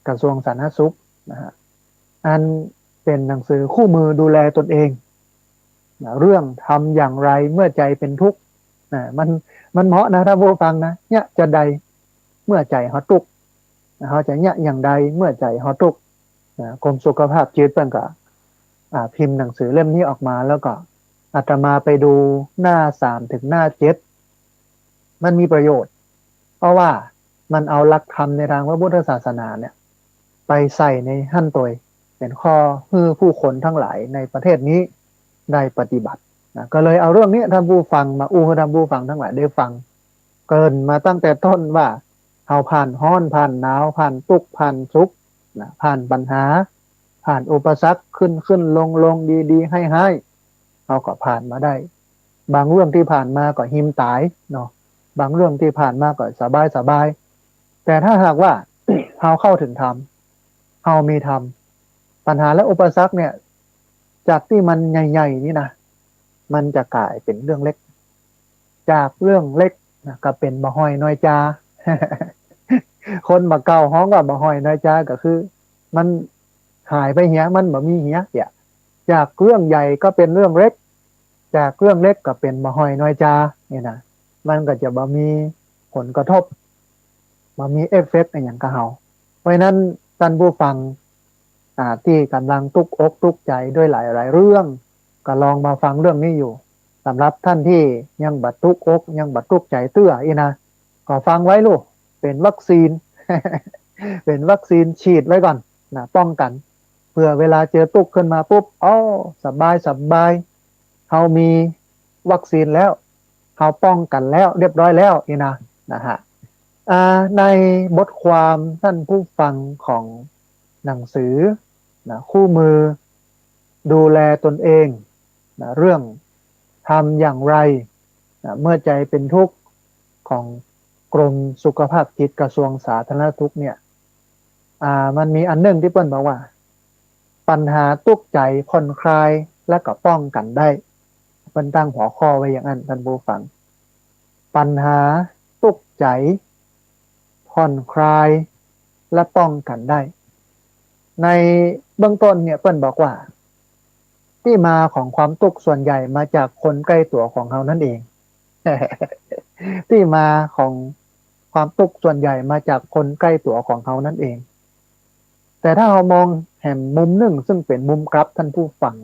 กระทรวงสาธารณสุขนะฮะ อันเป๋นหนังสือคู่มือดูแลตนเองนะ เรื่องทำอย่างไรเมื่อใจเป็นทุกข์ นะ มัน มันเหมาะนะท่านผู้ฟังนะ เยียะจาใดเมื่อใจ๋เฮาตุ๊กข์ เฮาจะเยียะอย่างใดเมื่อใจ๋เฮาตุ๊กข์ นะ กรมสุขภาพจิตเปิ้นก็ อ่า พิมพ์หนังสือเล่มนี้ออกมา แล้วก็อาตมาไปดูหน้าสามถึงหน้าเจ็ด มันมีประโยชน์ เพราะว่ามันเอาหลักธรรมในตางพระพุทธศาสนาเนี่ย ไปใส่ในหั้นตวย เป๋นข้อหื้อผู้คนทั้งหลายในประเทศนี้ได้ปฏิบัตินะ ก็เลยเอาเรื่องนี้ท่านผู้ฟังมาอู้หื้อท่านผู้ฟังทั้งหลายได้ฟัง เกริ่นมาตั้งแต่ต้นว่า เฮาผ่านฮ้อน ผ่านหนาว ผ่านตุ๊กข์ ผ่านสุขนะ ผ่านปัญหา ผ่านอุปสรรค ขึ้นขึ้นลงลง ดีดีฮ้ายฮ้าย เฮาก็ผ่านมาได้ บางเรื่องตี้ผ่านมาก็หิมต๋ายเนาะ บางเรื่องตี้ผ่านมาก็สบายสบาย แต่ถ้าหากว่า เฮาเข้าถึงธรรม เฮามีธรรม ปัญหาและอุปสรรคเนี่ย จากตี้มันใหญ่ๆ นี่นะ มันจะก๋ายเป๋นเรื่องเล็ก จากเรื่องเล็กนะ ก็เป๋นบ่าฮ้อยน้อยจา คนบ่าเก่าฮ้องว่าบ่าฮ้อยน้อยจา ก็คือ มันหายไปเหีย มันบ่มีเหียเสีย จากเรื่องใหญ่ก็เป๋นเรื่องเล็ก จากเรื่องเล็กก็เป๋นบ่าฮ้อยน้อยจา เนี่ยนะ มันก็จะบ่มีผลกระทบ บ่มีเอฟเฟกต์อะหยังกับเฮา เพราะฉะนั้นท่านผู้ฟัง อ่า ตี้ก่ำลังตุ๊กอกตุ๊กใจ๋ด้วยหลายๆ เรื่อง ก็ลองมาฟังเรื่องนี้อยู่ สำหรับท่านตี้ยังบ่ตุ๊กอก ยังบ่ตุ๊กใจ๋เตื้ออี้นะ ก็ฟังไว้ลูก เป๋นวัคซีน เป๋นวัคซีนฉีดไว้ก่อนนะ ป้องกั๋น เผื่อเวลาเจอตุ๊กข์ขึ้นมาปุ๊บ โอ้ สบายสบาย เฮามีวัคซีนแล้ว เฮาป้องกั๋นแล้วเรียบร้อยแล้วอี้นะ นะฮะ อ่า ในบทความท่านผู้ฟังของหนังสือนะ คู่มือดูแลตนเองนะ เรื่องทำอย่างไรนะ เมื่อใจ๋เป๋นทุกข์ ของกรมสุขภาพจิตกระทรวงสาธารณสุขเนี่ย อ่า มันมีอันนึ่งตี้เปิ้นบอกว่า ปัญหาตุ๊กข์ใจ๋ผ่อนคลายและก็ป้องกั๋นได้ เปิ้นตั้งหัวข้อไว้อย่างนั้นท่านผู้ฟัง ปัญหาตุ๊กข์ใจ๋ผ่อนคลายและป้องกั๋นได้ ในเบื้องต้นเนี่ยเปิ้นบอกว่า ตี้มาของความตุ๊กข์ส่วนใหญ่มาจากคนใก้ตั๋วของเฮานั้นเอง ตี้มาของความตุ๊กข์ส่วนใหญ่มาจากคนใก้ตั๋วของเฮานั้นเอง แต่ถ้าเฮามองแหมมุมนึ่งซึ่งเป๋นมุมกลับท่านผู้ฟัง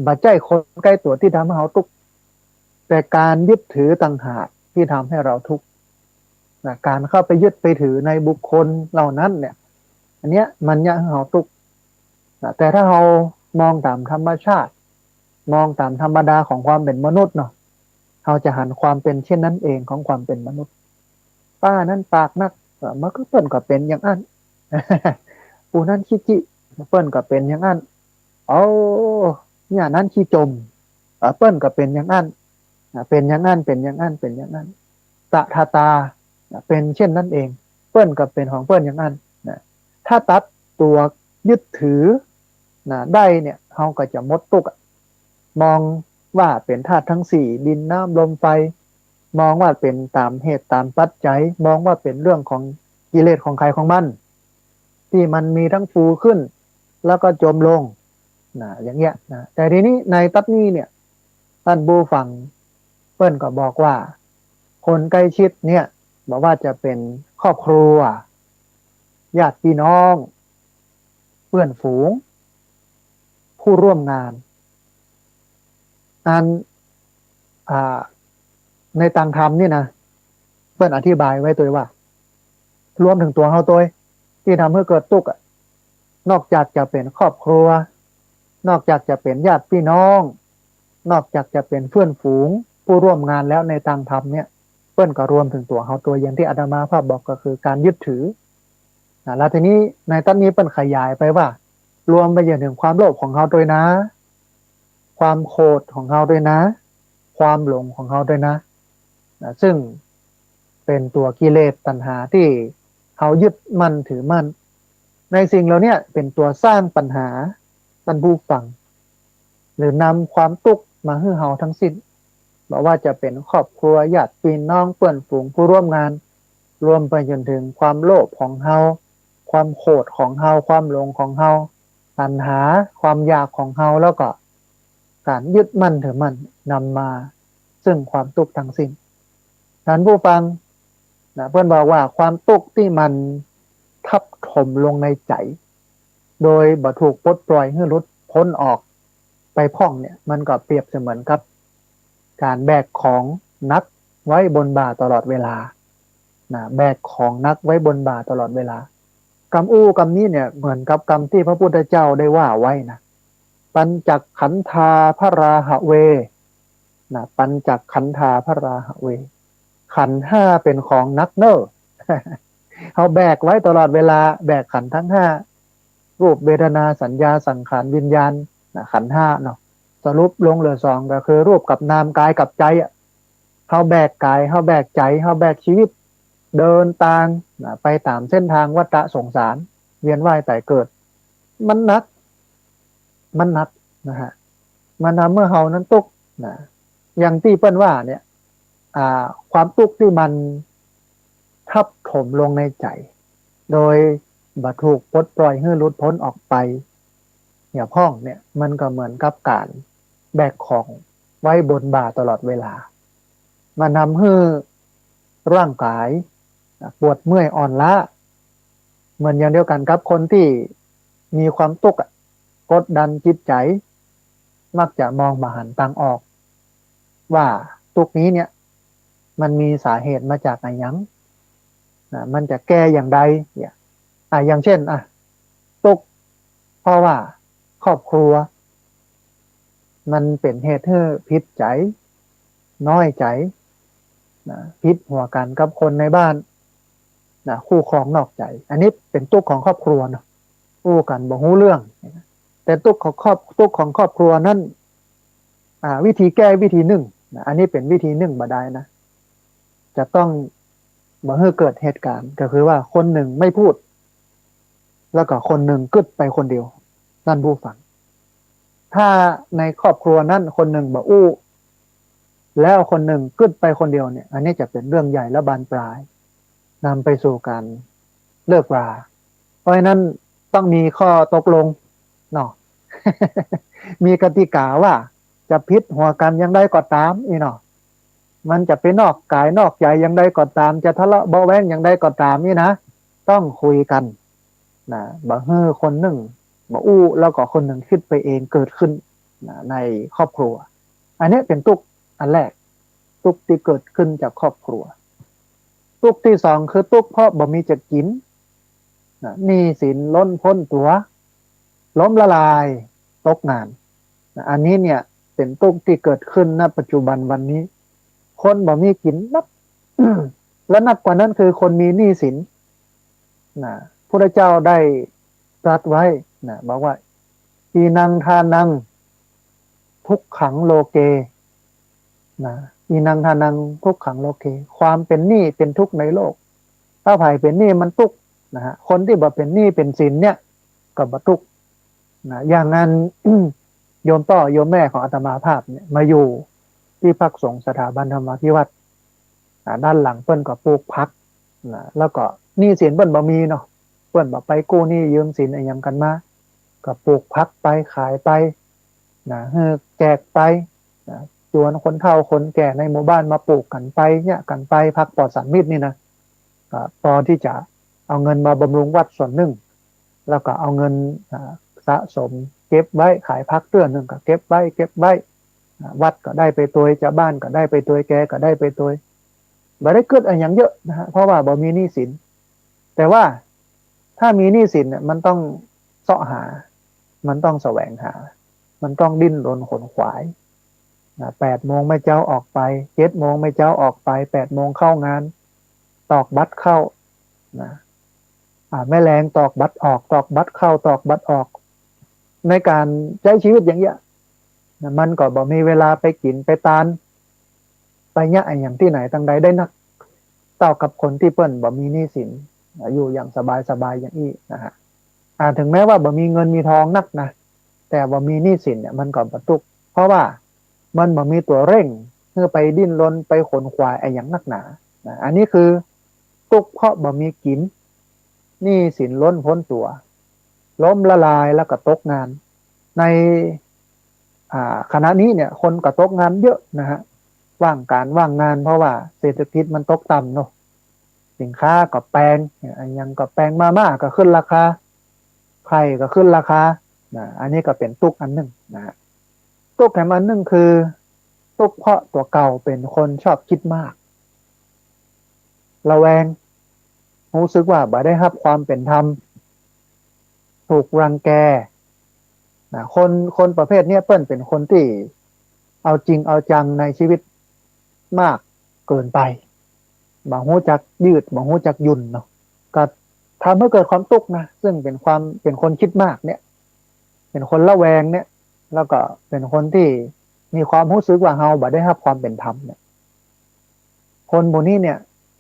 บ่ใจ้คนใก้ตั๋วตี้ทำหื้อเฮาตุ๊กข์ แต่ก๋านยึดถือต่างหากตี้ทำหื้อเฮาตุ๊กข์นะ ก๋านเข้าไปยึดไปถือในบุคคลเหล่านั้นเนี่ย อันเนี้ยมันเยียะหื้อเฮาตุ๊กข์นะ แต่ถ้าเฮามองต๋ามธรรมชาติ มองต๋ามธรรมดาของความเป๋นมนุษย์เนาะ เฮาจะหันความเป๋นเช่นนั้นเองของความเป๋นมนุษย์ ป้านั้นปากนัก เอ่อ มันก็เปิ้นก็เป๋นอย่างอั้น ผู้นั้นขี้จิ เปิ้นก็เป๋นอย่างอั้น โอ้ เนี่ยนั้นขี้จม เอ่อ เปิ้นก็เป๋นอย่างอั้น อ่ะ เป๋นอย่างอั้น เป๋นอย่างอั้น เป๋นอย่างอั้น ตถาตา อ่ะ เป๋นเช่นนั้นเอง เปิ้นก็เป๋นของเปิ้นอย่างอั้นนะ ถ้าตัดตั๋วยึดถือนะ ได้เนี่ย เฮาก็จะหมดตุ๊กข์อะ มองว่าเป๋นธาตุทั้งสี่ ดิน น้ำ ลม ไฟ มองว่าเป๋นต๋ามเหตุต๋ามปัจจัย มองว่าเป๋นเรื่องของกิเลสของใครของมัน ตี้มันมีทั้งฟูขึ้น แล้วก็จมลงนะ อย่างเงี้ยนะ แต่ทีนี้ในตั๊ดนี้เนี่ย ท่านผู้ฟังเปิ้นก็บอกว่า คนใกล้ชิดเนี่ย บ่ว่าจะเป๋นครอบครัว ญาติพี่น้อง เปื้อนฝูง ผู้ร่วมงาน อัน อ่า ในตางธรรมนี่นะ เปิ้นอธิบายไว้ตวยว่า รวมเถิงตั๋วเฮาตวย ตี้ทำหื้อเกิดตุ๊กข์อะ นอกจากจะเป๋นครอบครัว นอกจากจะเป๋นญาติพี่น้อง นอกจากจะเป๋นเปื้อนฝูง ผู้ร่วมงานแล้ว ในตางธรรมเนี่ย เปิ้นก็รวมเถิงตั๋วเฮาตวย อย่างตี้อาตมาภาพบอกก็คือก๋านยึดถือนะ แล้วทีนี้ในตั๊ดนี้เปิ้นขยายไปว่า รวมไปจนเถิงความโลภของเฮาตวยนะ ความโขดของเฮาตวยนะ ความหลงของเฮาตวยนะ นะ ซึ่งเป๋นตั๋วกิเลสตัณหาตี้เฮายึดมั่นถือมั่น ในสิ่งเหล่าเนี้ยเป๋นตั๋วสร้างปัญหา ท่านผู้ฟัง หรือนำความตุ๊กข์มาหื้อเฮาทั้งสิ้น บ่ว่าจะเป๋นครอบครัว ญาติพี่น้อง เปื้อนฝูง ผู้ร่วมงาน รวมไปจนเถิงความโลภของเฮา ความโขดของเฮา ความหลงของเฮา ตัณหา ความอยากของเฮา แล้วก็ก๋านยึดมั่นถือมั่น นำมา ซึ่งความตุ๊กข์ทั้งสิ้น ท่านผู้ฟัง นะ เปิ้นบอกว่าความตุ๊กข์ตี้มันทับถมลงในใจ๋ โดยบ่ถูกปลดปล่อยหื้อหลุดป๊นออกไปพ่องเนี่ย มันก็เปรียบเสมือนกับก๋านแบกของหนักไว้บนบ่าตลอดเวลา นะ แบกของหนักไว้บนบ่าตลอดเวลา กำอู้กำนี้เนี่ยเหมือนกับกำตี้พระพุทธเจ้าได้ว่าไว้นะ ปัญจขันธาพราหะเว นะ ปัญจขันธาพราหะเว ขันธ์ห้าเป๋นของหนักเน่อ เฮาแบกไว้ตลอดเวลา แบกขันธ์ทั้งห้า รูป เวทนา สัญญา สังขาร วิญญาณ นะ ขันธ์ห้าเนาะ สรุปลงเหลือสอง ก็คือรูปกับนาม กายกับใจ๋อะ เฮาแบกกาย เฮาแบกใจ๋ เฮาแบกชีวิต เดินตาง นะ ไปต๋ามเส้นตางวัฏสงสาร เวียนว่ายต๋ายเกิด มันหนัก มันหนักนะฮะ มันทำหื้อเฮานั้นตุ๊กข์นะ อย่างตี้เปิ้นว่าเนี่ย อ่า ความตุ๊กข์ตี้มันทับถมลงในใจ๋ โดยบ่ถูกปลดปล่อยหื้อหลุดป๊นออกไปเนี่ยพ่องเนี่ย มันก็เหมือนกับก๋านแบกของไว้บนบ่าตลอดเวลา มันทำหื้อร่างกายปวดเมื่อยอ่อนล้า เหมือนอย่างเดียวกั๋นกับคนตี้มีความตุ๊กข์อะ กดดันจิตใจ๋ มักจะมองบ่หันตางออก ว่าตุ๊กข์นี้เนี่ย มันมีสาเหตุมาจากอะหยัง นะ มันจะแก้อย่างใดเนี่ย อ่ะ อย่างเช่น อ่ะ ตุ๊กข์เพราะว่าครอบครัว มันเป๋นเหตุหื้อผิดใจ๋ น้อยใจ๋ นะ ผิดหัวกั๋นกับคนในบ้าน นะ คู่ครองนอกใจ อันนี้เป๋นตุ๊กข์ของครอบครัวเนาะ อู้กั๋นบ่ฮู้เรื่อง แต่ตุ๊กข์ของครอบ ตุ๊กข์ของครอบครัวนั้น อ่า วิธีแก้วิธีนึ่ง นะ อันนี้เป๋นวิธีนึ่งบ่ดายนะ จะต้องบ่หื้อเกิดเหตุก๋ารณ์ ก็คือว่าคนนึ่งไม่พูด แล้วก็คนนึ่งกึ๊ดไปคนเดียว ท่านผู้ฟัง ถ้าในครอบครัวนั้นคนนึ่งบ่อู้ แล้วคนนึ่งกึ๊ดไปคนเดียวเนี่ย อันนี้จะเป๋นเรื่องใหญ่และบานปลาย นำไปสู่ก๋านเลิกรา เพราะฉะนั้นต้องมีข้อตกลงเนาะ มีกติกาว่าจะผิดหัวกั๋นอย่างใดก็ต๋ามอี้เนาะ มันจะไปนอกก๋ายนอกใจ๋อย่างใดก็ต๋าม จะทะเลาะเบาะแว้งอย่างใดก็ต๋ามอี้นะ ต้องคุยกั๋น นะ บ่หื้อคนนึ่งบ่อู้ แล้วก็คนนึ่งกึ๊ดไปเองเกิดขึ้น นะ ในครอบครัว อันนี้เป๋นตุ๊กข์อันแรก ตุ๊กข์ตี้เกิดขึ้นจากครอบครัว ตุ๊กข์ตี้สองคือตุ๊กข์เพราะบ่มีจะกิ๋น นะ หนี้สินล้นป๊นตั๋ว ล้มละลาย ตกงาน นะ อันนี้เนี่ยเป๋นตุ๊กข์ตี้เกิดขึ้น ณ ปัจจุบันวันนี้ คนบ่มีกิ๋นนัก และหนักกว่านั้นคือคนมีหนี้สิน นะ พุทธเจ้าได้ตรัสไว้ นะ บอกว่า อีนังทานัง ทุกขังโลเก นะ อีนังทานัง ทุกขังโลเก ความเป๋นหนี้เป๋นทุกข์ในโลก ถ้าใผเป๋นหนี้มันตุ๊กข์ นะฮะ คนตี้บ่เป๋นหนี้เป๋นสินเนี่ย ก็บ่ตุ๊กข์ นะ อย่างนั้น โยมป้อโยมแม่ของอาตมาภาพเนี่ย มาอยู่ตี้พักสงฆ์สถาบันธรรมาภิวัฒน์ อ่า ด้านหลังเปิ้นก็ปลูกผัก นะ แล้วก็หนี้สินเปิ้นบ่มีเนาะ เปิ้นบ่ไปกู้หนี้ยืมสินอะหยังกั๋นมา ก็ปลูกผักไปขายไป นะ หื้อแจกไป นะ จวนคนเฒ่าคนแก่ในหมู่บ้านมาปลูกกั๋นไป เยียะกั๋นไป ผักปลอดสารพิษนี่นะ ก็พอตี้จะเอาเงินมาบำรุงวัดส่วนนึ่ง แล้วก็เอาเงิน อ่า สะสมเก็บไว้ ขายผักเตื้อนึ่งก็เก็บไว้ เก็บไว้ อ่า วัดก็ได้ไปตวย จาวบ้านก็ได้ไปตวย แกก็ได้ไปตวย บ่ได้กึ๊ดอะหยังเยอะนะฮะ เพราะว่าบ่มีหนี้สิน แต่ว่าถ้ามีหนี้สินเนี่ย มันต้องเซาะหา มันต้องแสวงหา มันต้องดิ้นรนขนขวาย นะ แปดโมงแม่เจ๊าออกไป เจ็ดโมงแม่เจ๊าออกไป แปดโมงเข้างาน ตอกบัตรเข้า นะ อ่า แม่แลงตอกบัตรออก ตอกบัตรเข้า ตอกบัตรออก ในก๋านใจ๊ชีวิตอย่างเยียะ นะ มันก็บ่มีเวลาไปกิ๋นไปตาน ไปเยียะอะหยังตี้ไหนตังใดได้นัก เต้ากับคนตี้เปิ้นบ่มีหนี้สิน อยู่อย่างสบายๆ อย่างอี้นะฮะ อ่า ถึงแม้ว่าบ่มีเงินมีทองนักนะ แต่บ่มีหนี้สินเนี่ย มันก็บ่ตุ๊กข์ เพราะว่ามันบ่มีตั๋วเร่งหื้อไปดิ้นรนไปขนขวายอะหยังนักหนา นะ อันนี้คือตุ๊กข์เพราะบ่มีกิ๋น หนี้สินล้นป๊นตั๋ว ล้มละลายแล้วก็ตกงาน ใน อ่า ขณะนี้เนี่ย คนก็ตกงานเยอะนะฮะ ว่างก๋านว่างงาน เพราะว่าเศรษฐกิจมันตกต่ำเนาะ สินค้าก็แปง อะหยังก็แปง มาม่าก็ขึ้นราคา ไข่ก็ขึ้นราคา นะ อันนี้ก็เป๋นตุ๊กข์อันนึ่งนะฮะ ตุ๊กข์แถมอันนึ่งคือ ตุ๊กข์เพราะตั๋วเก่าเป๋นคนชอบกึ๊ดมาก ระแวง ฮู้สึกว่าบ่ได้ฮับความเป๋นธรรม ถูกรังแก นะ คน คนประเภทเนี้ยเปิ้นเป๋นคนตี้เอาจริงเอาจังในชีวิตมากเกินไป บ่ฮู้จักยืด บ่ฮู้จักหยุ่นเนาะ ก็ทำหื้อเกิดความตุ๊กข์นะ ซึ่งเป๋นความ เป๋นคนกึ๊ดมากเนี่ย เป๋นคนระแวงเนี่ย แล้วก็เป๋นคนตี้มีความฮู้สึกว่าเฮาบ่ได้ฮับความเป๋นธรรมเนี่ย คนหมู่นี้เนี่ย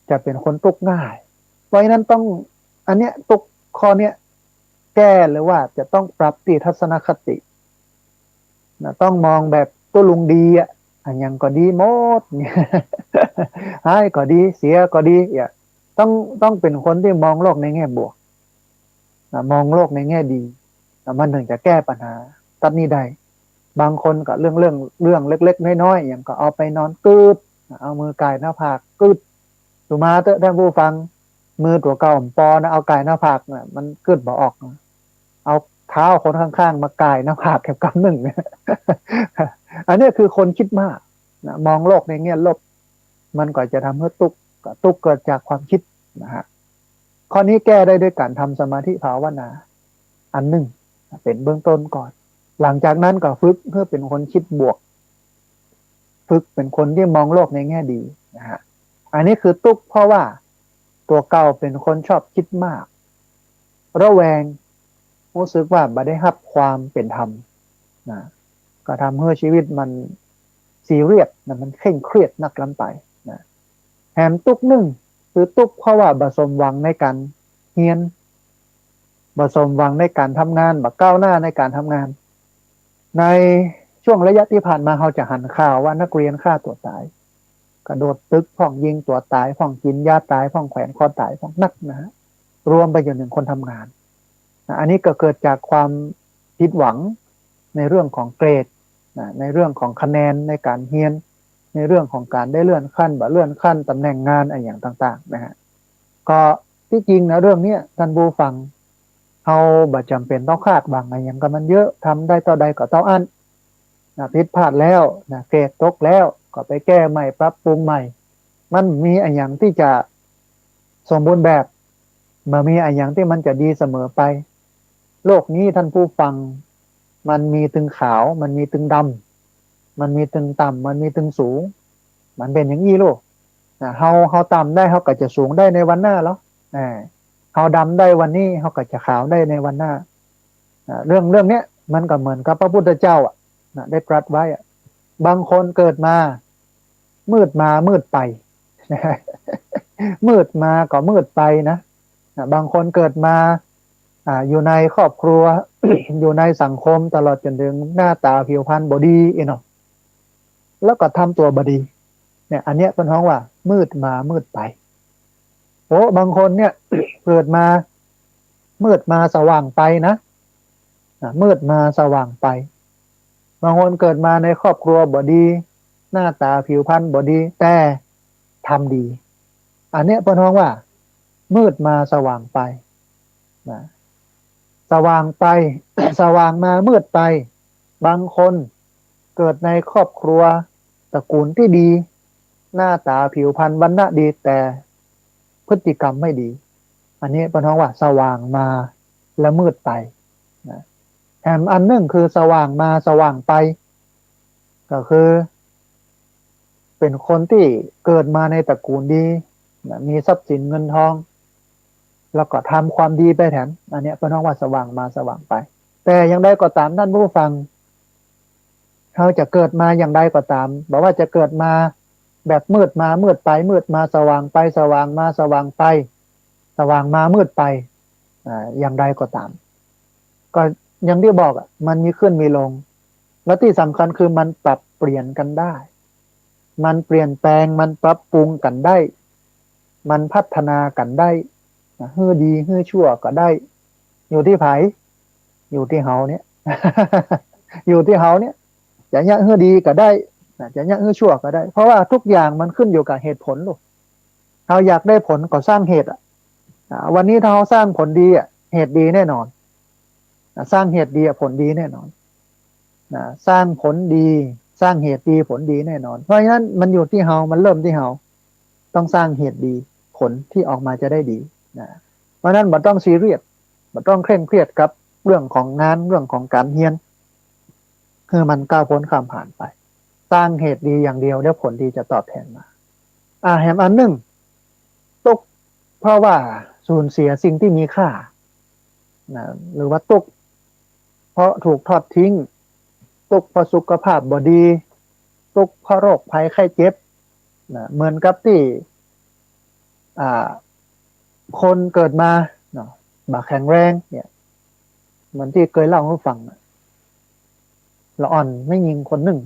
จะเป๋นคนตุ๊กข์ง่าย เพราะฉะนั้นต้อง อันเนี้ยตุ๊กข์ข้อเนี้ยแก้เลยว่าจะต้องปรับตี้ทัศนคตินะ ต้องมองแบบตุ๊ลุงดีอะ อะหยังก็ดีหมด ฮ้ายก็ดี เสียก็ดี อะ ต้อง ต้องเป๋นคนตี้มองโลกในแง่บวกนะ มองโลกในแง่ดีนะ มันเถิงจะแก้ปัญหาตั๊ดนี้ได้ บางคนก็เรื่อง เรื่อง เรื่องเล็กๆ น้อยๆ อย่างก็เอาไปนอนกึ๊ด เอามือก่ายหน้าผากกึ๊ด ดูมาเต๊อะท่านผู้ฟัง มือตั๋วเก่าบ่ปอนะ เอาก่ายหน้าผากนะ มันกึ๊ดบ่ออกนะ เอาเท้าคนข้างๆ มาก่ายหน้าผากแหมกำนึ่ง อันเนี้ยคือคนกึ๊ดมากนะ มองโลกในแง่ลบ มันก็จะทำหื้อตุ๊กข์ ตุ๊กข์เกิดจากความกึ๊ดนะฮะ ข้อนี้แก้ได้ด้วยการทำสมาธิภาวนา อันนึ่ง เป๋นเบื้องต้นก่อน หลังจากนั้นก็ฝึกหื้อเป๋นคนกึ๊ดบวก ฝึกเป๋นคนตี้มองโลกในแง่ดีนะฮะ อันนี้คือตุ๊กข์เพราะว่าตั๋วเก่าเป๋นคนชอบกึ๊ดมาก ระแวง ฮู้สึกว่าบ่ได้ฮับความเป๋นธรรมนะ ก็ทำหื้อชีวิตมันซีเรียสนะ มันเคร่งเครียดนักล้ำไปนะ แถมตุ๊กข์นึ่งคือตุ๊กข์เพราะว่าบ่สมหวังในก๋านเฮียน บ่สมหวังในก๋านทำงาน บ่ก้าวหน้าในก๋านทำงาน ในช่วงระยะตี้ผ่านมาเฮาจะหันข่าวว่านักเรียนฆ่าตั๋วต๋าย กระโดดตึกพ่อง ยิงตั๋วต๋ายพ่อง กิ๋นยาต๋ายพ่อง แขวนคอต๋ายพ่อง นักนะฮะ รวมไปจนเถิงคนทำงานนะ อันนี้ก็เกิดจากความผิดหวังในเรื่องของเกรดนะ ในเรื่องของคะแนนในก๋านเฮียน ในเรื่องของก๋านได้เลื่อนขั้น บ่เลื่อนขั้น ต๋ำแหน่งงานอะหยังต่างๆ นะฮะ ก็ตี้จริงนะ เรื่องเนี้ยท่านผู้ฟัง เฮาบ่จ๋ำเป๋นต้องคาดหวังอะหยังกับมันเยอะ ทำได้เต้าใดก็เต้าอั้นนะ ผิดพลาดแล้วนะ เกรดตกแล้วก็ไปแก้ใหม่ ปรับปรุงใหม่ มันบ่มีอะหยังตี้จะสมบูรณ์แบบ บ่มีอะหยังตี้มันจะดีเสมอไป โลกนี้ท่านผู้ฟัง มันมีตึงขาว มันมีตึงดำ มันมีตึงต่ำ มันมีตึงสูง มันเป๋นอย่างอี้ลูกนะ เฮา เฮาต่ำได้ เฮาก็จะสูงได้ในวันหน้าเนาะ อ่า เฮาดำได้วันนี้ เฮาก็จะขาวได้ในวันหน้า อ่า เรื่อง เรื่องเนี้ย มันก็เหมือนกับพระพุทธเจ้าอะนะ ได้ตรัสไว้อะ บางคนเกิดมา มืดมามืดไป มืดมาก็มืดไปนะ อ่า บางคนเกิดมา อ่า อยู่ในครอบครัว อยู่ในสังคม ตลอดจ๋นเถิงหน้าต๋าผิวพรรณบ่ดีอี้เนาะ แล้วก็ทำตั๋วบ่ดี เนี่ย อันเนี้ยเปิ้นฮ้องว่ามืดมามืดไป โอ้ บางคนเนี่ย เกิดมา มืดมาสว่างไปนะ อ่ะ มืดมาสว่างไป บางคนเกิดมาในครอบครัวบ่ดี หน้าต๋าผิวพรรณบ่ดี แต่ทำดี อันเนี้ยเปิ้นฮ้องว่า มืดมาสว่างไปนะ สว่างไป สว่างมามืดไป บางคนเกิดในครอบครัวตระกูลตี้ดี หน้าต๋าผิวพรรณวรรณะดี แต่พฤติกรรมไม่ดี อันนี้เปิ้นฮ้องว่าสว่างมาแล้วมืดไปนะ แถมอันนึ่งคือสว่างมาสว่างไป ก็คือ เป๋นคนตี้เกิดมาในตระกูลดีนะ มีทรัพย์สินเงินทอง แล้วก็ทำความดีไปแถม อันเนี้ยเปิ้นฮ้องว่าสว่างมาสว่างไป แต่อย่างใดก็ต๋ามท่านผู้ฟัง เฮาจะเกิดมาอย่างใดก็ต๋าม บ่ว่าจะเกิดมาแบบมืดมามืดไป มืดมาสว่างไป สว่างมาสว่างไป สว่างมามืดไป อ่า อย่างใดก็ต๋าม ก็อย่างตี้บอกอะ มันมีขึ้นมีลง และตี้สำคัญคือมันปรับเปลี่ยนกั๋นได้ มันเปลี่ยนแปลง มันปรับปรุงกั๋นได้ มันพัฒนากั๋นได้นะ หื้อดีหื้อชั่วก็ได้ อยู่ตี้ใผ อยู่ตี้เฮาเนี่ย อยู่ตี้เฮาเนี่ย จะเยียะหื้อดีก็ได้ นะ จะเยียะหื้อชั่วก็ได้ เพราะว่าทุกอย่างมันขึ้นอยู่กับเหตุผลลูก เฮาอยากได้ผลก็สร้างเหตุอะ อ่า วันนี้ถ้าเฮาสร้างผลดีอะ เหตุดีแน่นอน อ่า สร้างเหตุดีอะ ผลดีแน่นอน นะ สร้างผลดี สร้างเหตุดี ผลดีแน่นอน เพราะฉะนั้นมันอยู่ที่เฮา มันเริ่มที่เฮา ต้องสร้างเหตุดี ผลที่ออกมาจะได้ดี นะ เพราะฉะนั้นบ่ต้องซีเรียส บ่ต้องเคร่งเครียดกับเรื่องของงาน เรื่องของก๋านเฮียน หื้อมันก้าวพ้นข้ามผ่านไป สร้างเหตุดีอย่างเดียว เดี๋ยวผลดีจะตอบแทนมา อ่า แหมอันนึ่ง ตุ๊กข์เพราะว่าสูญเสียสิ่งที่มีค่า นะ หรือว่าตุ๊กข์เพราะถูกทอดทิ้ง ตุ๊กข์เพราะสุขภาพบ่ดี ตุ๊กข์เพราะโรคภัยไข้เจ็บ นะ เหมือนกับตี้ อ่า คนเกิดมาเนาะ บ่แข็งแรงเนี่ย เหมือนตี้เกยเล่าหื้อฟังน่ะ ละอ่อนแม่ญิงคนนึ่ง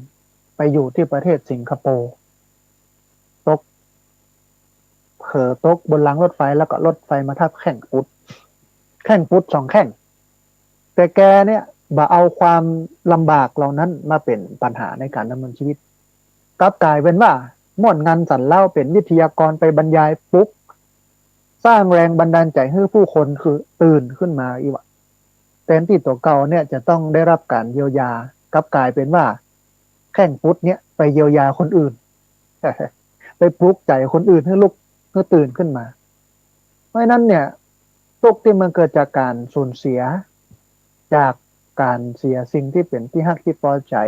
ไปอยู่ตี้ประเทศสิงคโปร์ ตก เผลอตกบนรางรถไฟ แล้วก็รถไฟมาทับแข้งปุด แข้งปุดสองแข้ง แต่แกเนี่ยบ่เอาความลำบากเหล่านั้นมาเป๋นปัญหาในก๋านดำเนินชีวิต กลับก๋ายเป๋นว่าม่วนงันสันเล้า เป๋นวิทยากรไปบรรยายปลุก สร้างแรงบันดาลใจ๋หื้อผู้คนคือตื่นขึ้นมาอี้หว่า แตนตี้ตั๋วเก่าเนี่ยจะต้องได้ฮับก๋านเยียวยา กลับก๋ายเป๋นว่าแข้งปุดเนี่ยไปเยียวยาคนอื่น ไปปลุกใจ๋คนอื่นหื้อลุก หื้อตื่นขึ้นมา เพราะฉะนั้นเนี่ย ตุ๊กข์ตี้มันเกิดจากก๋านสูญเสีย จากก๋านเสียสิ่งตี้เป๋นตี้ฮักตี้ปอใจ๋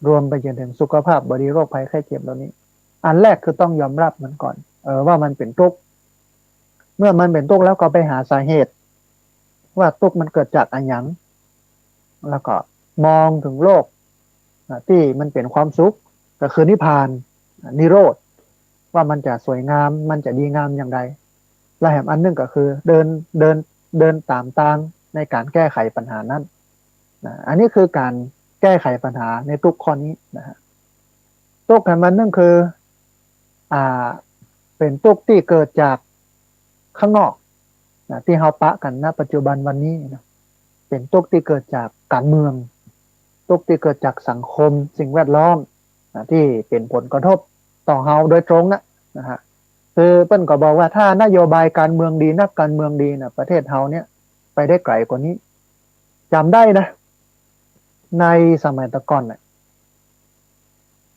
รวมไปจนถึงสุขภาพบ่ดี โรคภัยไข้เจ็บเหล่านี้ อันแรกคือต้องยอมฮับมันก่อน เออ ว่ามันเป๋นตุ๊กข์ เมื่อมันเป๋นตุ๊กข์แล้วก็ไปหาสาเหตุ ว่าตุ๊กข์มันเกิดจากอะหยัง แล้วก็มองถึงโลก อ่ะ ตี้มันเป๋นความสุข ก็คือนิพพาน อ่ะ นิโรธ ว่ามันจะสวยงาม มันจะดีงามอย่างใด และแหมอันนึ่งก็คือเดิน เดิน เดินต๋ามตางในก๋านแก้ไขปัญหานั้น นะ อันนี้คือก๋านแก้ไขปัญหาในตุ๊กข์ข้อนี้นะฮะ ตุ๊กข์แหมอันนึ่งคือ อ่า เป๋นตุ๊กข์ตี้เกิดจากข้างนอกนะ ตี้เฮาปะกั๋น ณ ปัจจุบันวันนี้นะ เป๋นตุ๊กข์ตี้เกิดจากก๋านเมือง ตุ๊กข์ตี้เกิดจากสังคม สิ่งแวดล้อมนะ ตี้เป๋นผลกระทบต่อเฮาโดยตรงนะ นะฮะ คือเปิ้นก็บอกว่าถ้านโยบายก๋านเมืองดี นักก๋านเมืองดีนะ ประเทศเฮาเนี่ยไปได้ไก๋กว่านี้ จ๋ำได้นะ ในสมัยตะก่อนน่ะ